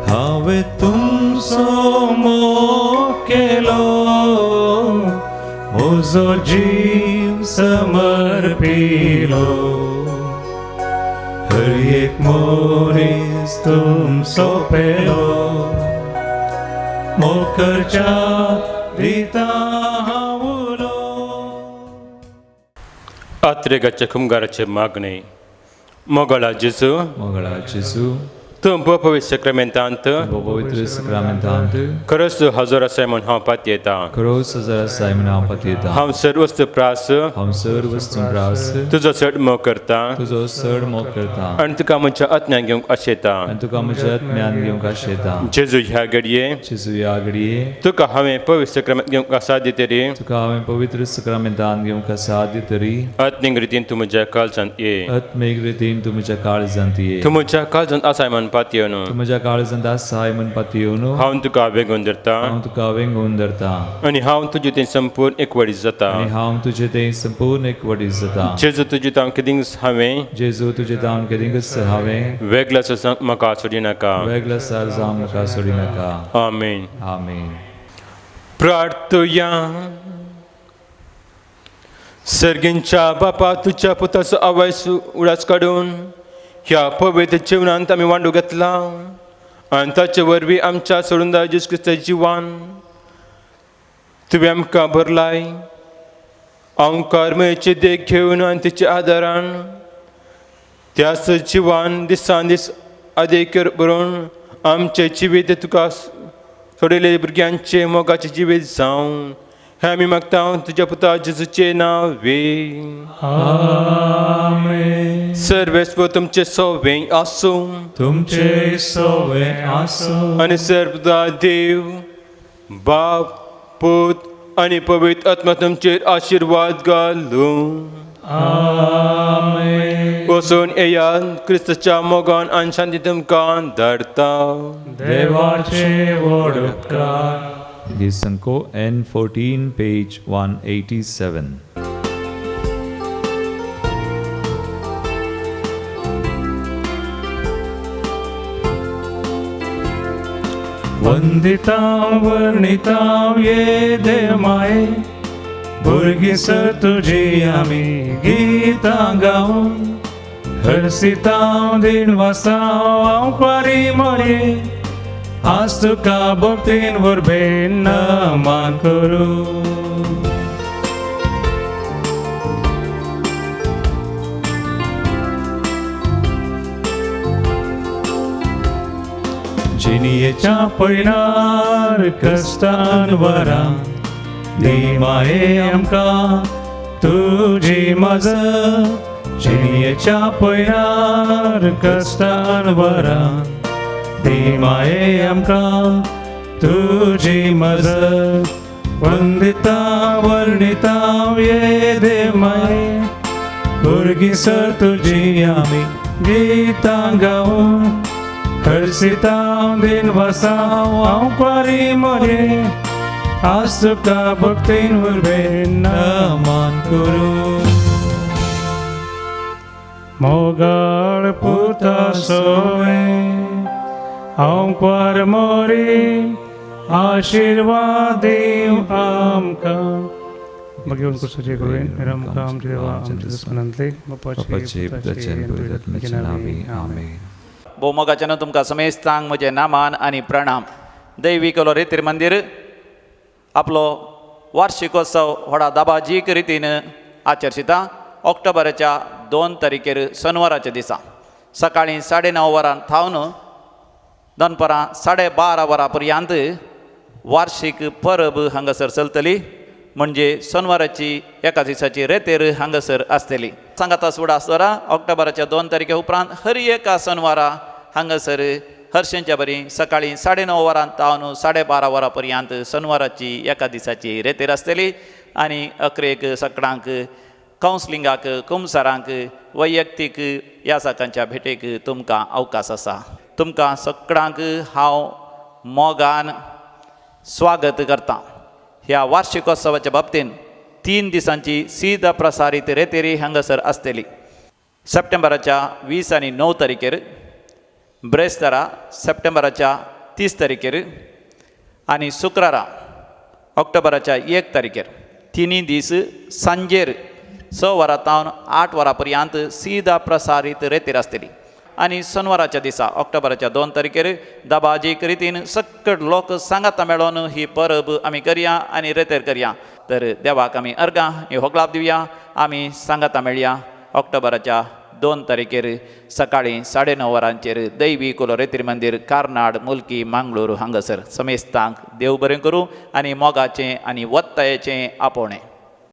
[SPEAKER 3] हांवें तुमचो मोग केलो, म्हजो जीव समर्पिलो, हर एक मनीस तुमचो पेलो, मोग करच्याक दिता हांव उलो.
[SPEAKER 4] आत्रेगाच्या खुमगाराचे मागणे. मोगळा जेजू,
[SPEAKER 3] मोगळा जेजू,
[SPEAKER 4] तूं पवित्र सक्रामेंतांत,
[SPEAKER 3] पवित्र सक्रामेंतांत
[SPEAKER 4] खरोच तूं हजर आसाय म्हूण हांव पातयेता.
[SPEAKER 3] खरोच हजर आसाय म्हूण हांव पातयेता.
[SPEAKER 4] हांव सर्वस्तू प्रास,
[SPEAKER 3] हांव सर्वस्तू प्रास
[SPEAKER 4] तुजो चड मोग करता,
[SPEAKER 3] तुजो चड मोग करता
[SPEAKER 4] आनी तुका म्हज्या आत्म्यान घेवंक आशेता,
[SPEAKER 3] आनी तुका म्हज्या आत्म्यान घेवंक आशेता.
[SPEAKER 4] जेजू ह्या घडये,
[SPEAKER 3] जेजू ह्या घडये
[SPEAKER 4] तुका हांवें पवित्र सक्रामेंत घेवंक आसाध्य तरी,
[SPEAKER 3] तुका हांवें पवित्र सक्रामेंतांत घेवंक आसाध्य तरी,
[SPEAKER 4] आत्मीक रितीन तूं म्हज्या काळजांत ये,
[SPEAKER 3] आत्मीक रितीन तूं म्हज्या काळजांत ये,
[SPEAKER 4] तूं म्हज्या काळजांत आसाय म्हूण पातयेवनु
[SPEAKER 1] तूं म्हज्या काळजांत आसाय म्हूण पातयेवनु
[SPEAKER 4] हांव तुका वेंगोवन धरता
[SPEAKER 1] हांव तुका वेंगोवन धरता
[SPEAKER 4] आनी हांव तुजे तें संपूर्ण एकवटीत जाता
[SPEAKER 1] आनी हांव तुजे तें संपूर्ण एकवटीत जाता.
[SPEAKER 4] जेजू तुजे तांव कितेंच हांवें
[SPEAKER 1] जेजू तुजे तावन केदिंगच हांवें
[SPEAKER 4] वेगळो जावंक म्हाका सोडिनाका.
[SPEAKER 1] वेगळो सार जावंक म्हाका सोडिनाका.
[SPEAKER 4] आमेन.
[SPEAKER 1] आमेन.
[SPEAKER 4] प्रार्थुया. सर्गींच्या बापा तुज्या पुताचो आवाज उडास काडून ह्या पवित्र जिवनांत आमी वांडू घेतला आनी ताचे वरवीं आमच्या सोडून जेजू क्रिस्ताच्या जिवान तुवें आमकां भरलाय. आमकां मेळची देख घेवन आनी तिच्या आदारान त्याच जिवान दिसान दीस आदेक बरोवन आमचें जिवीत तुका सोडिल्ले भुरग्यांचें मोगाचें जिवीत जावं हें आमी मागता तुज्या पुता जेजूचें नांव वे.
[SPEAKER 5] आमेन.
[SPEAKER 4] सर्वेस्पर तुमचें सवें आसूं.
[SPEAKER 5] तुमचे सवें आसूं.
[SPEAKER 4] आनी सर्वदा देव बाप पूत आनी पवित्र आत्मा तुमचेर आशिर्वाद घालूं.
[SPEAKER 5] आमेन.
[SPEAKER 4] वचून येयात क्रिस्ताच्या मोगान आनी शांती तुमकां धाडटा.
[SPEAKER 5] देवाचे व्हड उपकार.
[SPEAKER 1] Gisanko N14 page 187.
[SPEAKER 5] वंदितां वर्णितां ये देव माये भुरगीं सर तुजी आमी गितां गावन हर्षितां दिनवासां हांव क्वारी मोरये आज तुका भक्तीन वरबेन नमन करूं. जिणयेच्या पयणार कश्टान वरां दी माये आमकां तुजी मजत. जिणयेच्या पयणार कश्टान वरां दी माये आमकां तुजी मजत. वंदिता वर्णिता ये देव माये भुरगीं सर तुजी आमी गितां गावन हर्षितां दिनवासां हांव क्वारी मोरये आज तुका भक्तीन वरबेन नमन करूं. मोगाळ पुता सोवें हांव क्वार मोरी आशिर्वाद दीव आमकां. मागीर कुर्साचे करूं आमकां आमच्या देवा आमच्या दुस्मानांतले
[SPEAKER 1] बापाचे पुताचे आनी पवित्र आत्म्याच्या नांवी. आमेन.
[SPEAKER 2] भोवमोगाच्यान तुमकां समेस्तांक म्हजें नामान आनी प्रणाम. दैवी रेतीर मंदीर आपलो वार्षिकोत्सव व्हडा दाबाजीक रितीन आचर्शिता. ऑक्टोबराच्या 2 तारखेर शनिवाराच्या दिसा सकाळीं 9:30 वरां थावन दनपरां 12:30 वरां पर्यंत वार्षिक परब हांगासर चलतली. म्हणजे शनिवाराची एका दिसाची रेतेर हांगासर आसतली. सांगाता सुडा आसतरा ऑक्टोबराच्या 2 तारखे उपरांत हर एका शनिवारा हांगासर हर्षेंच्या बरी सकाळीं 9:30 वरां तावन 12:30 वरां पर्यंत शनिवाराची एका दिसाची रेतेर आसतली. आनी अकरेक सगळ्यांक कावन्सलिंगाक कुमसारांक वैयक्तीक ह्या साकांच्या भेटेक तुमकां अवकाश आसा. तुमकां सगळ्यांक हांव मोगान स्वागत करतां. ह्या वार्षिकोत्सवाच्या बाबतीन 3 दिसांची सीद प्रसारीत रेतेरी हांगासर आसतली. सप्टेंबराच्या 20 आनी 9 तारखेर ब्रेस्तारा सप्टेंबराच्या 30 तारखेर आनी शुक्रारा ऑक्टोबराच्या 1 तारखेर 3 दीस सांजेर 6 वरां तावन 8 वरां पर्यंत सीदा प्रसारीत रेतेर आसतली. आनी शनिवाराच्या दिसा ऑक्टोबराच्या 2 तारखेर दबाजीक रितीन सकट लोक सांगाता मेळोन ही परब आमी करया आनी रेतेर करया. तर देवाक आमी अर्गां ही होगलाप दिवया. आमी सांगाता मेळया ऑक्टोबराच्या 2 तारखेर सकाळीं 9:30 वरांचेर दैवी कुलो रेतीर मंदीर कार्नाड मुल्की मांगलोर हांगासर. समेस्तांक देव बरें करूं आनी मोगाचें आनी वत्तायेचें आपोवणें.